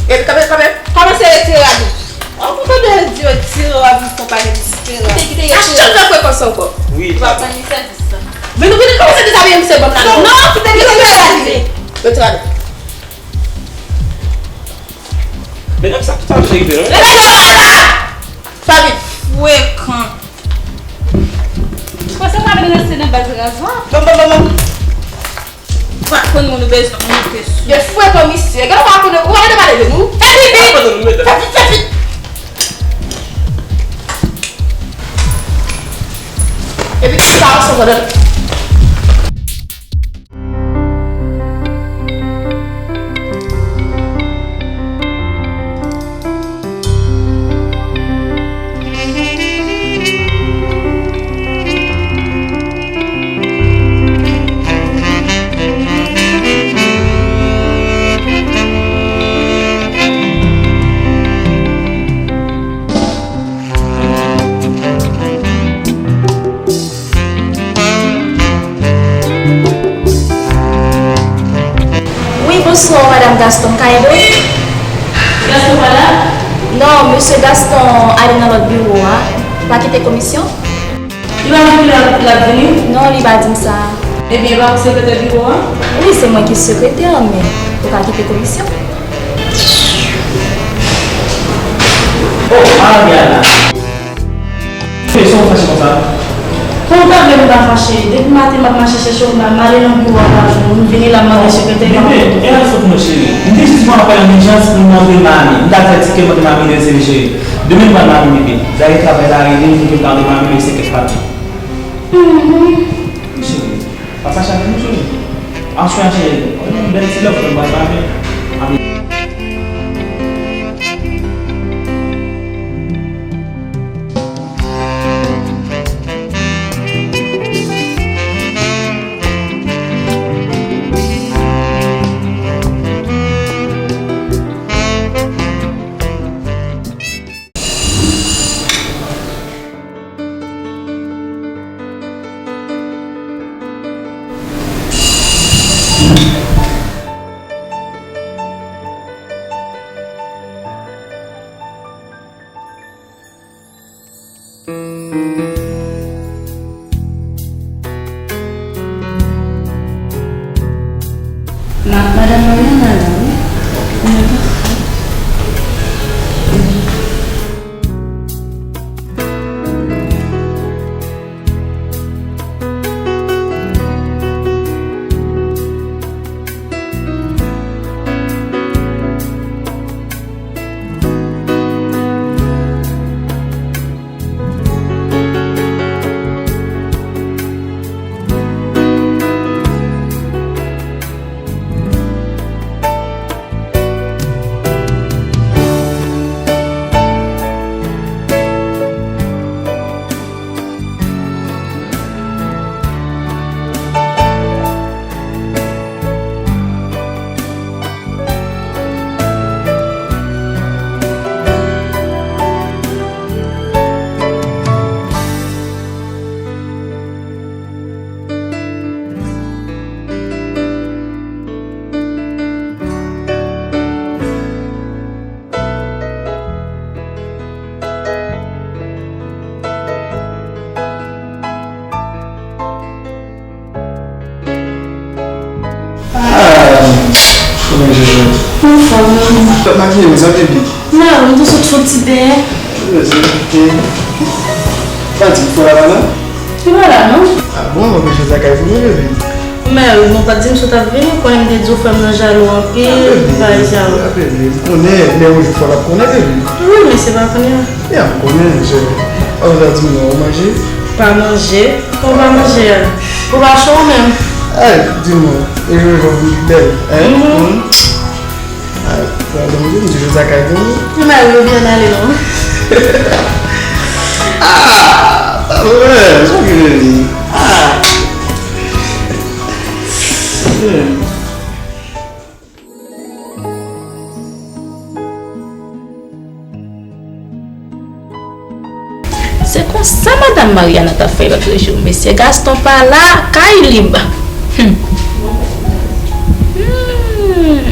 Epi kanpe, kanpe. Kòmanse retire rad ou. An, pou tande di retire rad ou, konpanye espera. Kite, kite, retire. A chak frekans ankò. Wi, padon. Vin, vin, kòmanse dezabiye misye banm la. Non, non, kite, kite, kite. Retire rad ou. Medam, sa tout sa misye rive, non? Leve kò la! Pa vin. Frekan. Ou panse w pa vin ranse nan baz razwa? Bon, bon, bon, bon. Ou pa konn moun ou bezwen monte sou. Gen frekan misye. Gen ou pa konn, ou pa konn pale de nou. Fè vit, vit! Fè vit, fè vit! Epi sa, sa, sa, sa. Wi, bonswa, madanm Gaston, ka ede w? Gaston pa la? Non, mesye Gaston ale nan lòt biwo a. Ou pa kite komisyon? Li pa di kilè l ap vini? Non, li pa di m sa. Ebyen, e pa ou ki sekretè biwo a? Wi, se mwen ki sekretè, men ou ka kite komisyon. Oh, Mariana! Fè sa w fache konsa? Kòman w ta vle m pa fache? Depi maten m ap mache chèche w la, m ale nan biwo a, m pa jwenn ou, m vini la, m mande sekretè a. Bebe, e a sot mwen cheri. M te jis pran apèl an ijans pou m antre Miami. M t al fè tikè m antre Miami demen, cheri. Demen m pral Miami, bebe. Dayè travay la rele m pou ke m ta antre Miami, men se kèk pati. Mhm. Wi, cheri. Pa fache avè m, cheri. Aswè a, cheri. Yon bèl ti love pou m pral Miami. Ma-, Madanm Mariana la, wi. Kòman w ap fè? Ah, kòman je jwe? Anfòm, non? Pèp makiye, mezanmi, epi. Non, m te sot fè ti byen. Mezanmi, epi. Pa di m fò la pa la? Li pa la, non. Ah bon, mwen bezwen sa kay pou mwen, bebe. Mè, ou pa di m si w t ap vini, ou konnen m te di w frè m nan jalou anpil, bagay sa yo. Ah, bebe, m konnen, men yon jou fò l ap konnen, bebe. Wi, men se pa kounye a. Ya, m konnen, cheri. Ou pa di m non, ou manje? Pa manje. Ou pa manje a? Ou pa cho ou menm? Ay, di mwen, e jwenn jan w vin bèl, hein? Mhm. Hmm? Ay, Madanm, ou vin di nou sa kay pou nou. Ou mari ou byen ale non. Ah, sa vrè, sa ki vle di? Ah. Hmm. Se konsa madanm Mariana t ap fè lòt jou. Mesye Gaston pa la, kay lib. Hmm. Hmm.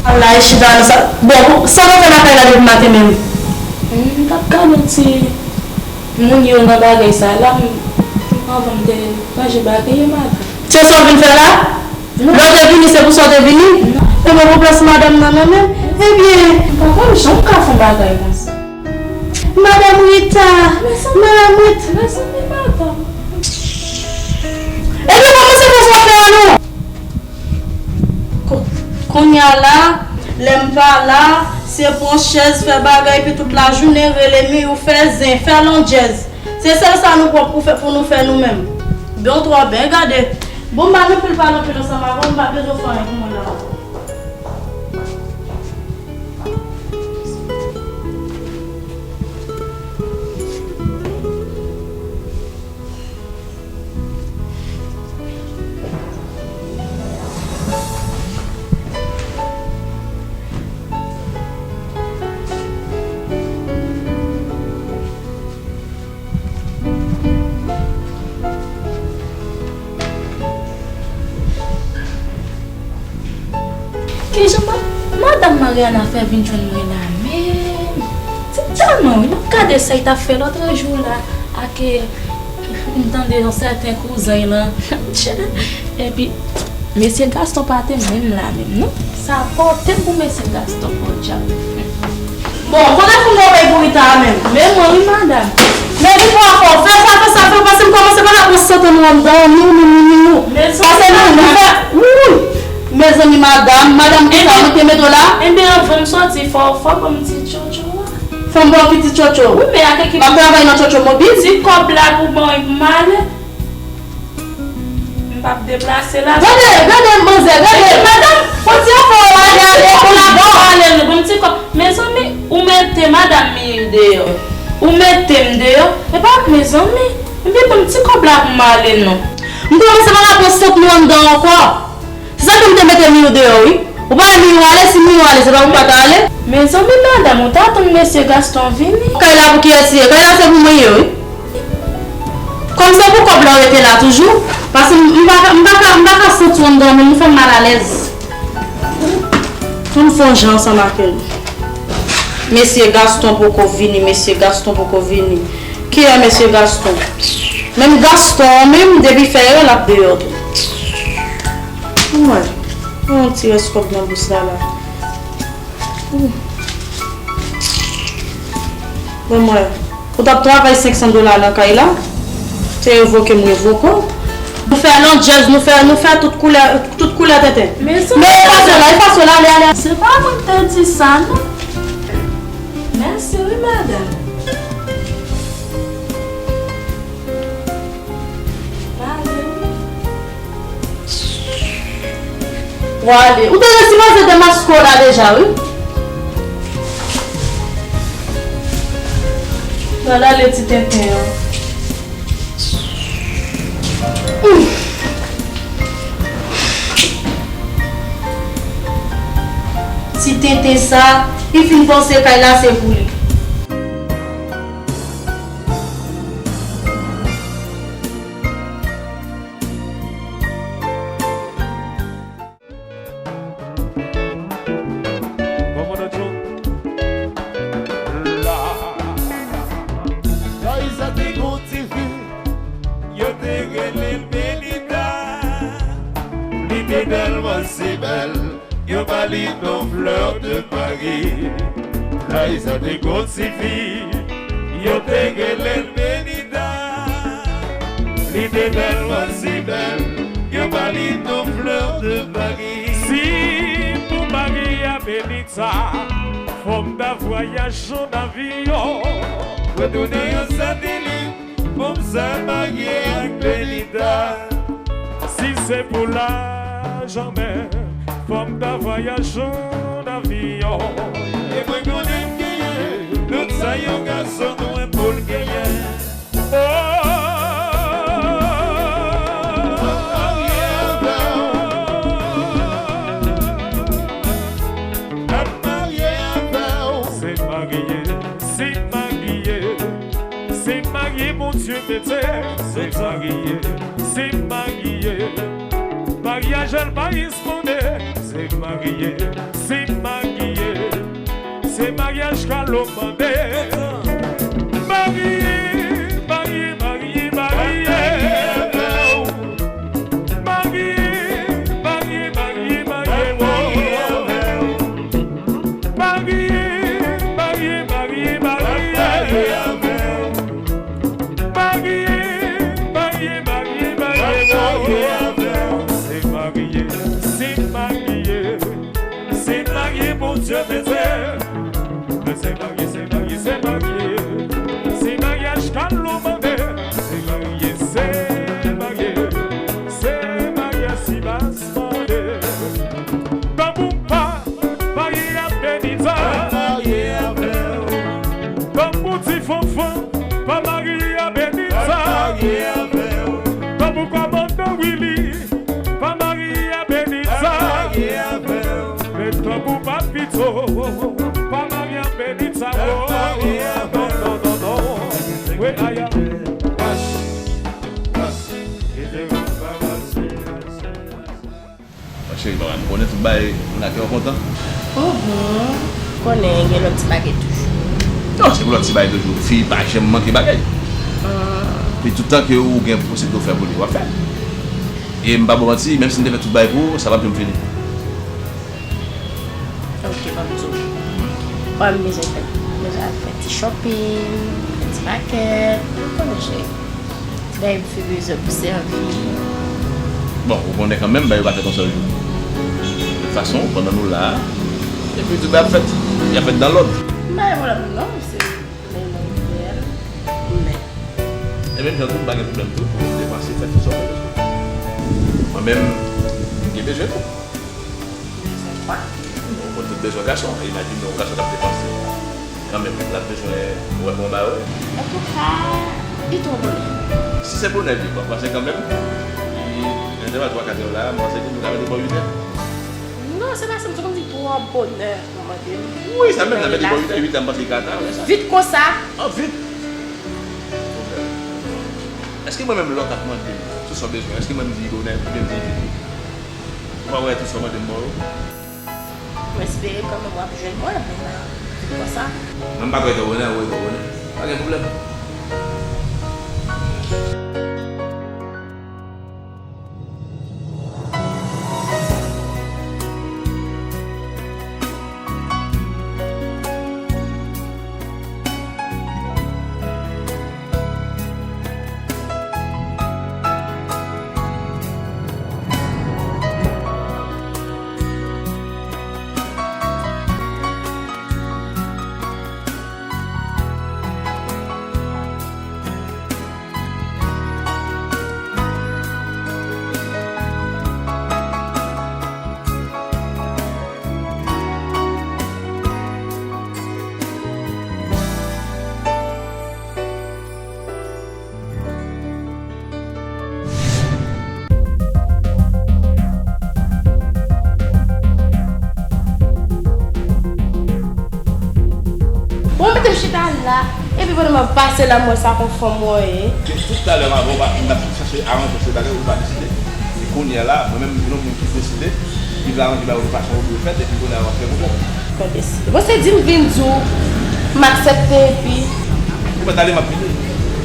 Ala e chita nan sa. Bon, sa w fè lakay la depi maten menm? Hmm, m t ap gade yon ti moun yo nan bagay sa la, m, anvan m te ranje bagay yo maten. Se sa w vin fè la? Lè w te vini, se pou sa w te vini? Non. Ebyen, pran plas madanm nan non menm. Ebyen. M pa konn jan m ka fè yon bagay konsa. Madanm Rita, madanm Rita. Mezanmi, madanm. Ebyen, kòmanse fè sa w fè a non. Ko-, kounye a la, lè m pa la, se pran chèz, fè bagay, epi tout lajounen, rele Miyou, fè zen, fè landjèz. Se sèl sa nou pwòp pou fè, pou nou fè nou menm. Bon, twò byen, gade. Bon, m pa nan anpil pale anpil ansanm avè w, m pa bezwen w fè anyen pou mwen la ankò. Kijan ma-, madanm Mariana fè vin jwenn mwen la menm? Se tèlman wi, m ap gade sa l t ap fè lòt jou la, ake m tande yon sèten kouzen l lan. Epi, mesye Gaston pa te menm la menm, non. Sa pòte m pou mesye Gaston, podyab. Bon, kote pou move pou Rita a menm? Men mwen wi, madanm. Men Rita a fò, fè sa, fè sa, fè w pase m kòmanse pa la pran santan nou anndan, nou, nou, nou, nou, nou. Pase nou, nou fè, wi, wi. Mezanmi, madanm, madanm Rita, mwen te mete w la. Enben, anvan m soti, fò, fò w ban m ti tchotcho a. Fò m ba w ki ti tchotcho? Wi, men ak ekip. M ap travay nan tchotcho mobil. Ti kòb la pou ban m ale. M p ap deplase la. Gade, gade, manzè, gade. Epi madanm, pran ti afè w ale, ale, pou la bon. Ale, nou, ban m ti kòb. Mezanmi, ou mete madanm Miyou deyò. Ou mete m deyò. E pa, mezanmi, epi ban m ti kòb la pou m ale, non. M kòmanse pa la pran sant nou anndan ankò. Se sa fè m te mete Miyou deyò, wi. Ou pa wè Miyou ale, si Miyou ale, se pa pou m pa ta ale? Mezanmi, madanm, ou ta tann mesye Gaston vini? Kay la pou kiyès li ye? Kay la se pou mwen ye, wi. Kòm se pou kòb la w rete la toujou, paske m, m pa ka, m pa ka, m pa ka santi w anndan menm, ou fè m malalèz. Ann fè yon jan ansanm ak l. Mesye Gaston poko vini, mesye Gaston poko vini. Kiyè mesye Gaston? Menm Gaston an menm, depi fè erè, l ap deyò tou. Mwen, yon ti rès kòb nan bous la la. Hmm. Bon, mwen, ou t ap travay senk san dola nan kay la? Se revoke m revoke w. Nou fè landjèz, nou fè, nou fè tout koulè, tout koulè tenten. Men se... Men efase w la, efase w la, ale, ale. Se pa mwen k te di sa, non. Mèsi, wi, madanm. Wale. Ou te gen sipoze demaske w la deja, wi. Pral ale ti tenten an. Ti tenten sa, li fin panse kay la se pou li. Bon, bon, bon. La. Kay sa te gon ti fi, yo te rele l Benita. Li te tèlman si bèl, yo ba li non Fleur de Paris. Kay sa te gon ti fi, yo te rele l Benita. Li te tèlman si bèl, yo ba li non Fleur de Paris. Si pou mari a Benita, fò m ta vwayaje an avyon. Retounen yon satelit. Pou m sa marye ak Benita. Si se pou lajan menm, fò m ta vwayaje an avyon. E mwen konnen m genyen tout sa yon gason dwe pou l genyen. Oh, m ap marye avè w. M ap marye avè w. Se marye, se marye. Se marye Bondye mete, se marye, se marye. Maryaj El País mande, se marye, se marye. Se maryaj Kalo mande. Marye, marye, marye, marye. Marye, marye, marye, marye, oh. Marye, marye, marye, marye. Marye, marye, marye, marye, oh. Se marye, se marye. Se marye Bondye mete. Se marye, se marye, se marye. Se maryaj Kalo mande. Se marye, se marye. Se maryaj Sibas mande. Tanbou pa marye a Benita. Marye avè w. Tanbou ti fanfan pa marye a Benita. Marye avè w. Tanbou kòmandan Willy. Pa marye a Benita. Men tanbou papito, pa marye a Benita, oh. Non, non, non, non. Wi, aya. Cheri, pa mal. Konnen tout bagay, moun ak yo kontan. Mhm. Konnen gen lòt ti bagay toujou. Non, se pou lòt ti bagay toujou. Fi pa janm manke bagay. Pi toutan ke ou gen posiblite w fè pou li, w ap fè. E m pa ba w manti, menm si m te fè tout bagay pou ou, sa p ap janm fini. Ok, m ap di w. Bon, m bezwen fè, bezwen al fè ti shopping, fè ti makèt, ou konnen cheri. Ti bagay m fi bezwen pou sèvi. Bon, ou konnen kanmenm, bagay yo pa fèt yon sèl jou. De tout fason, pandan nou la, epi tout bagay ap fèt, y ap fèt dan lòd. M pa gen pwoblèm non, se men nan nouvèl, men. E menm jan tou, m pa gen pwoblèm tou pou m depanse, fè tout sa w bezwen. Mwen menm, m gen bezwen tou. Bezwen kwa? Ou konn tout bezwen gason. Imajine yon gason k ap depanse. Kanmenm, l ap bezwen wè pou yon bagay. Antouka, li twò bonè. Si se bonè li, bon, paske kanmenm, li, nan twa, twa, kat è la, m panse ke nou ka mete bò uit è. Non, se pa sa, m te konn di twò bonè. Wi, sa menm, nan mete bò uit è, uit è, m panse li ka ta, wè sa. Vit konsa? An vit. Èske mwen menm lè w t ap mande m tout sa w bezwen, èske mwen m di bonè, oubyen m di vit? Ou pa wè tout sa w mande m ban w yo? M espere kanmenm w ap jwenn mwen, men, vit konsa. Mwen m pa kwè twò bonè, ou wè twò bonè. Pa gen pwoblèm. Bon, mete m chita la, epi pandan m ap pase la, m wè sa kon fanm mwen ye. Tout talè m avè w, m t ap chache aranje se bagay, ou pa deside. E kounye a la, mwen menm, m yon moun ki deside, ki vle aranje bagay yon fason ou dwe fèt, epi kounye a, w ap fè pwoblèm. Mwen deside. Bon, se di m vin di w, m aksepte, epi. Ou mèt ale, m ap vini.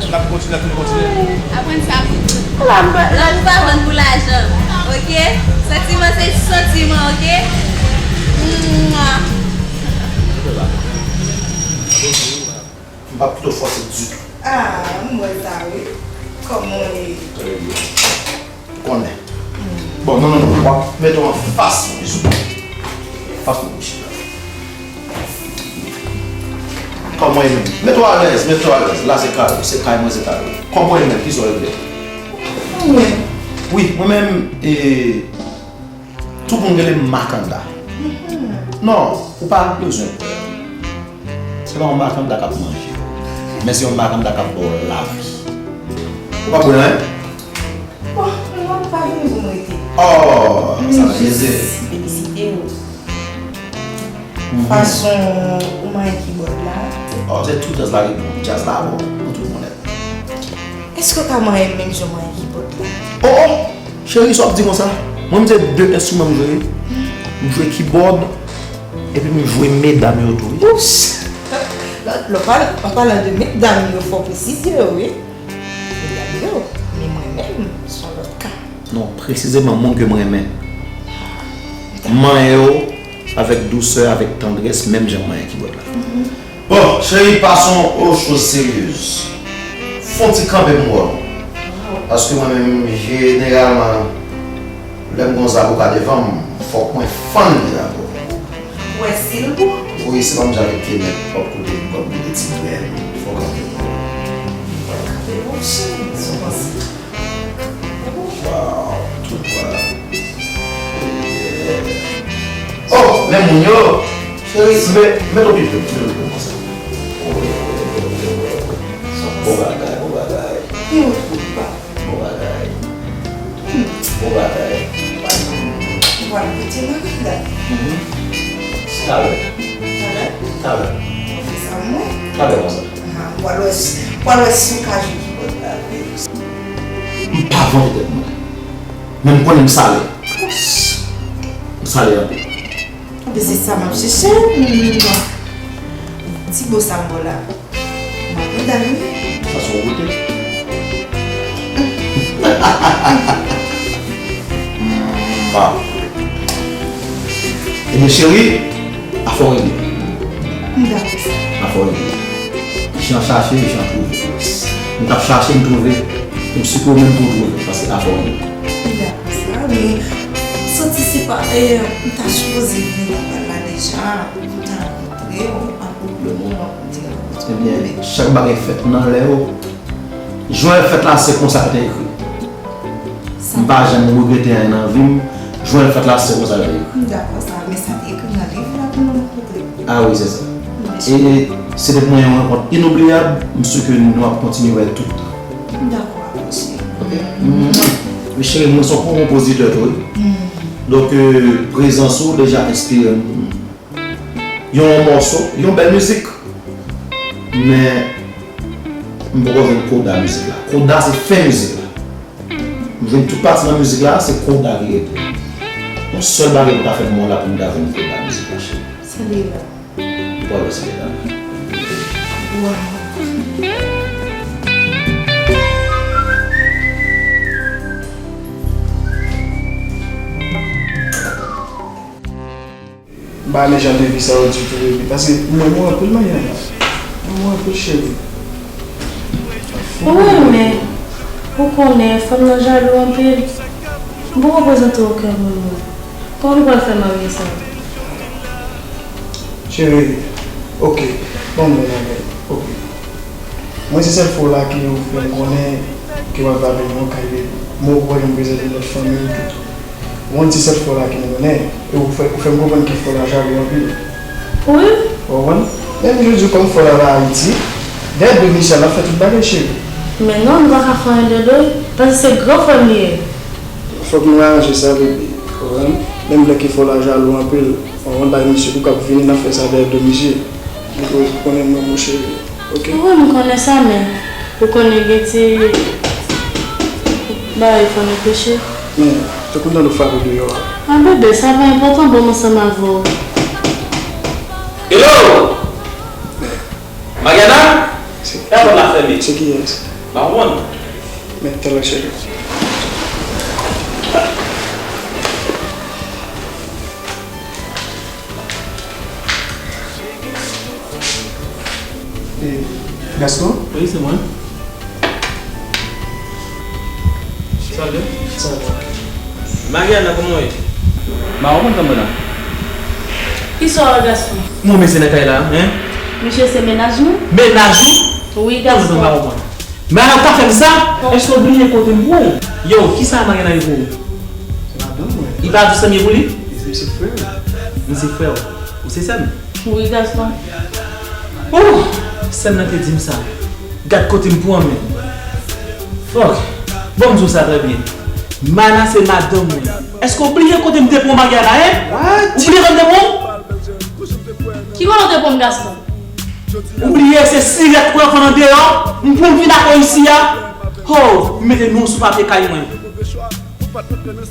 N ap kontinye, ap vin kontinye. Aprann sa pou tout. Lanmou pa vann pou lajan, oke? Santiman se santiman, oke? Mwa. M p ap kite w fòse ditou. Ah, m wè sa wi. Kòman w ye? Trè byen. Ou konnen. Bon, non, non, non, w ap mete w anfas mwen, sou mwen. Anfas mwen, mesye. Kò, Kòman w ye menm? Mete w alèz, mete w alèz. La se kay ou, se kay mwen, se kay ou. Kòman w ye menm? Kisa w regle? Anyen. Wi, mwen menm, e, tout moun rele m Makanda. Non, ou pa bezwen pè. Se pa yon makanda k ap manje w, men se yon makanda k ap ba w lavi. Ou pa bwè anyen? Bon, non, m pa vini pou m rete. Oh, sa fè plezi. M jis felisite w. Fason ou manyen kibòd la. Oh, se tou djaz la ki bon. Djaz la bon pou tout moun. Èske w ka manyen m menm jan w manyen kibòd la? Oh, oh! Cheri, sa w ap di konsa? Mwen, m se de enstriman m jwe. M jwe kibòd, epi m jwe medam yo tou, wi. Ouch! Lè, lè w pale, an palan de medam yo, fò w presize yo, wi. Medam yo, men mwen menm, se yon lòt ka. Non, presizeman, moun ke m renmen. M manyen yo avèk dousè, avèk tandrès, menm jan m manyen kibòd la. Bon, cheri, passons aux choses sérieuses. Fè yon ti kanpe pou m wè w. Paske mwen menm, jeneralman, lè m gen yon zaboka devan m, fòk mwen fann li dabò. Ou wè si l bon? Wi, se pa m jan avèk Kenneth, w ap koute, w ap koute ti grenn. Fòk kanpe pou m wè w. Kanpe pou m, cheri, sa w panse? Waw, tout vwala. Oh, men moun yo! Cheri, men, men yon pi plen, men yon pi plen konsa. Bon bagay, bon bagay. Bon bagay. Bon bagay. Ou pral pete nan lit la. Talè. Talè? Talè. Ou fè sa mwen? Talè konsa. Ah, ou pral wè si, ou pral wè si ou ka jwe kibòd la vre. M pa vante tèt mwen. Men m konnen m sale. M sale anpil. Anben, se sa m ap chèche. Ti bo sa m ba w la. M ap medam wi. Sa se yon goute. Mwa. Ebyen, cheri, afè w regle. M dakò sa. Afè w regle. Jan chache, jan twouve. M t ap chache, m twouve. M si ke w menm tou w twouve, paske afè w regle. M dakò sa, men santi se pa, e, m ta sipoze vin nan bal la deja, pou m ta rankontre w, apwopo le moman pou m te rankontre w. Ebyen, chak bagay fèt nan lè yo. Jwèl fèt la, se konsa l te ekri. M pa janm regrete anyen nan vi m. Jwèl fèt la, se konsa l te ekri. M dakò sa, men sa te ekri nan liv la pou nou rankontre. Ah wi, se sa. E se te pou mwen yon rankont inobliyab, m si ke nou ap kontinye wè tout tan. M dakò avè w, cheri. Ok. Men cheri, mwen se yon konpozitè tou, wi. Donk, euh, prezans ou deja enspire m yon mòso, yon bèl mizik. Men, m poko jwenn koda mizik la. Koda se fen mizik la. M jwenn tout pati nan mizik la, se koda ki rete. Yon sèl bagay pou ta fè m mò la pou m ta jwenn koda mizik la, cheri. Sa li ye la? Ou pral wè sa li ye la. Waw. M pa renmen jan de vi sa yo ditou, baby. Paske mwen, mwen anpil manyen la. Mwen anpil, cheri. Wi, men ou konnen, fanm nan jalou anpil. M poko prezante w kè moun mwen. Kòman nou pral fè marye sa? Cheri, ok. Bon, bon, bon, ok. Mwen se sèl fwa la ke ou fè m konnen ke w ap vin yon kay, baby. Mwen ou wè m prezante lòt fanmi tou. Mwen se sèl fwa la ke m konnen, e ou fè, ou fè m konprann ke fwa la jalou anpil. Wi. Ou konprann? Menm jodi kòm fwa la pa Ayiti, dèyè do Michel ap fè tout bagay, cheri. Men non, nou pa ka fè anyen dèyè do l, paske se gran frè m li ye. Fòk nou aranje sa, baby. Ou konprann? Menm lè ke fwa la jalou anpil, ou konprann, bay misye kou k ap vini, n ap fè sa dèyè do misye. Ou konnen mwen, mon cheri. Ok. Wi, m konnen sa, men ou konnen gen ti bagay fò nou peche. Men, te kontan nou frape deyò a. A, bebe, sa pa enpòtan, bon, m ansanm avè w. Hello! Mariana? Se, e pòt la fèmen. Se kiyès? M pa konprann. Men, talè, cheri. E, Gaston? Wi, se mwen. Salut. Sa va? Mariana, kòman w ye? M pa konprann kòman la. Kisa w wè, Gaston? Mwen, men se nan kay la, en? Misye se mennaj mwen. Mennaj ou? Wi, Gason. Mwen pa konprann. Mariana, ou ka fè m sa? Èske w bliye kote m pran w? Yo, kisa Mariana ye pou ou? Madanm mwen. Li pa di sè m ye pou li? Li di m se frè w. M se frè w. Ou se sè m? Wi, Gason. Oh! Sè m nan te di m sa. Gad kote m pran men. Fòk. Bon, m di w sa trè byen. Mariana se madanm mwen. Èske w bliye kote m te pran Mariana, en? Ou bliye kote m te pran w? Ki kote w te pran m, Gason? Ou bliye se sirèt ou pran nan deyò, m pou m vin ak ou isi a. Ho, m mete non sou papye kay mwen.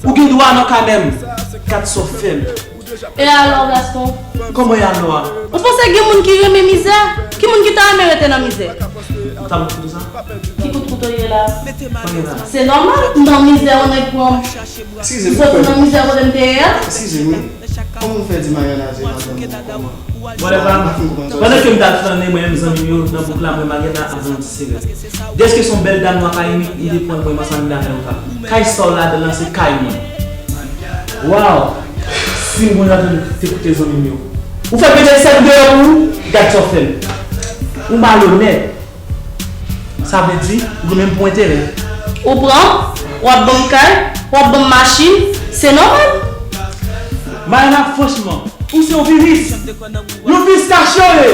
Ou gen dwa nan kay mwen. Gad sa w fè m. E alò, Gason? Kòman e alò a? Ou panse gen moun ki renmen mizè? Ki moun ki ta renmen rete nan mizè? Ou ta mwen fout ou sa? Ki kout kouto ye la? Kòman e la? Se nòmal, m nan mizè, yon nèg pran m. Eskize m, soti nan mizè kote m te ye a. Eskize m, wi. Kòman w fè di Mariana se madanm ou? Kòman? Bon, lè pa, pandan ke m t ap flannen, mwen menm zanmi m yo nan bouk la, mwen Mariana ap vann ti sirèt. Dèske se yon bèl dam nwa Kayimik, li te pran mwen ansanm avè l. Kay sa w ladan l lan se kay mwen. Waw! Si m konn jan te koute zanmi m yo. Ou fè pete sèt deyò pou ou, gad sa w fè m. Ou malonèt. Sa vle di, ou gen menm pou enterè. Ou pran, w ap ban m kay, w ap ban m machin, se nòmal. Mariana, franchman, ou se yon viris. Yon viris kache w ye.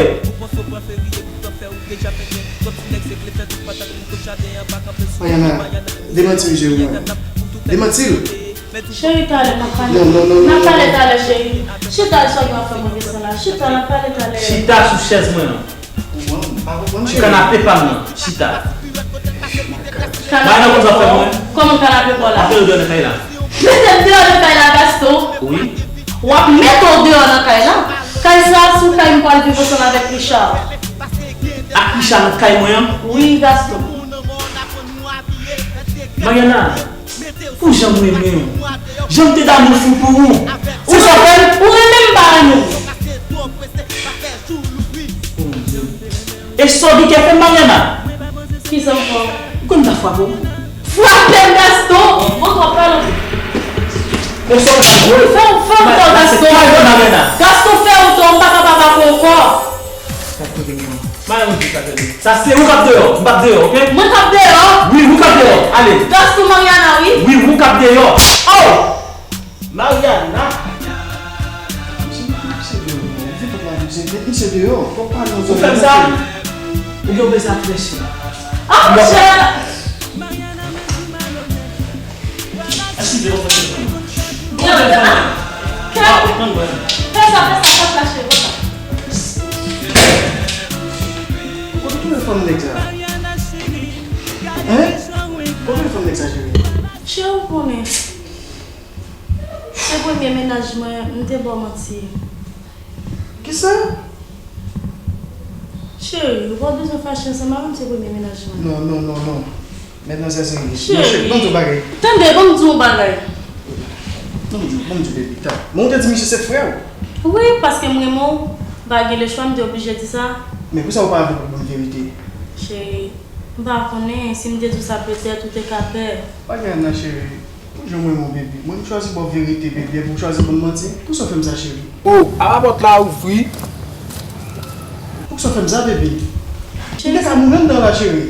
Mariana, demanti misye pou mwen. Demanti l. Cheri, talè n ap pale. Non, non, non, non, non. N ap pale talè, cheri. Chita, sa w ap fè mwen desann la. Chita, n ap pale talè. Chita sou chèz mwen an. Ou konprann? M pa konprann, cheri. Kanape pa m nan. Chita. Kanape pa w? Kòman kanape pa w la? Mete m deyò nan kay la. Mete m deyò nan kay la, Gaston? Wi. W ap mete w deyò nan kay la. Kay sa a, sou kay m pral viv ansanm avèk Richard. Ak Richard nan kay mwen an? Wi, Gaston. Mariana, pou jan m renmen w, jan m te damou fou pou ou, ou sa fè m? Ou renmen m, m pa renmen w. Oh, mon Dieu. E sa w gen kè fè m, Mariana? Kisa m fè w? Ou konn m ta frape w? Frape m, Gaston! Bon, twòp pale. Ou sa w ta jwe? Fè w, fè w tò, Gaston. Mariana. Gaston, fè w tò, m pa kapab ak ou ankò. Sa se ou k ap deyò, m p ap deyò, oke? Mwen k ap deyò? Wi, ou k ap deyò. Ale. Gaston, Mariana, wi. Wi, ou k ap deyò. Oh! Mariana. Misye deyò, misye deyò. Fòk pa nou. Ou fè m sa? Ou gen bezwen ak frèchi. Ah, monchè! Eskize, ou fè telefòn nan. Ou fè telefòn nan. Fè sa, fè sa, fè sa, cheri, fè sa. Kote telefòn nèg sa? Hein? Kote telefòn nèg sa, cheri? Cheri, ou konnen. Se premye mennaj mwen, m te ba w manti. Kisa? Cheri, ou pa bezwen fache ansanm avè m, se premye mennaj mwen. Non, non, non, non. Mentnan se serye. Cheri. Monchè, ban m di w bagay. Tande, ban m di w yon bagay. Ban m di w, ban m di w, baby, ta. Men ou te di misye se frè w. Wi, paske m renmen w, m pa gen lechwa, m te oblije di sa. Men poukisa ou pa avè m pou di m verite? Cheri, m pa konnen, si m te di w sa petèt, ou te ka pè. Pa gen anyen, cheri. Pou jan mwen renmen w, baby. Mwen, m chwazi ba w verite, baby, epi w chwazi ban m manti. Poukisa w fè m sa, cheri? Oh, apa pòt la ouvri? Poukisa w fè m sa, baby? M te ka mouri anndan la, cheri.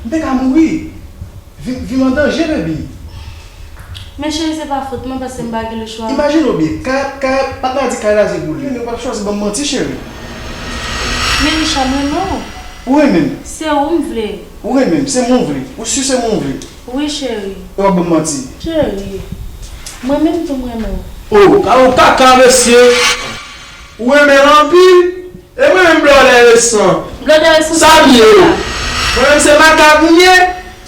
M te ka mouri. Vi, vi m an danje, baby. Men cheri, se pa fòt mwen, paske m pa gen lechwa. Imajine w byen, kay, kay, patnè a di kay la se pou li. Men w p ap chwazi ban m manti, cheri. Men Richard, m renmen w. Ou renmen m? Se ou m vle. Ou renmen m? Se mwen w vle? Ou si se mwen w vle? Wi, cheri. E w ap ban m manti? Cheri, mwen menm tou m renmen w. Oh, ou kaka, mesye. Ou renmen l anpil? E mwen menm blòdè resan. Blòdè resan sa m ye? Mwen menm se makak m ye.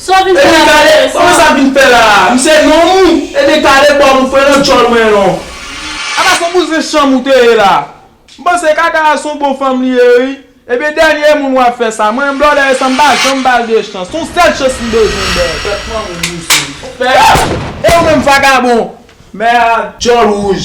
Sa w vin fè la, blòdè resan? Kòman sa vin fè la? M se nonm ou? Ebyen kale kò m, ou fè nan djòl mwen non. Apa se yon bouzen chanm ou te ye la? M panse kaka a se yon bon fanm li ye wi. Ebyen dènye moun w ap fè sa. Mwen menm blòdè resan m pa janm ba l de chans. Se yon sèl chans m bezwen ba w. Fè. E ou menm vagabon. Mè a djòl wouj.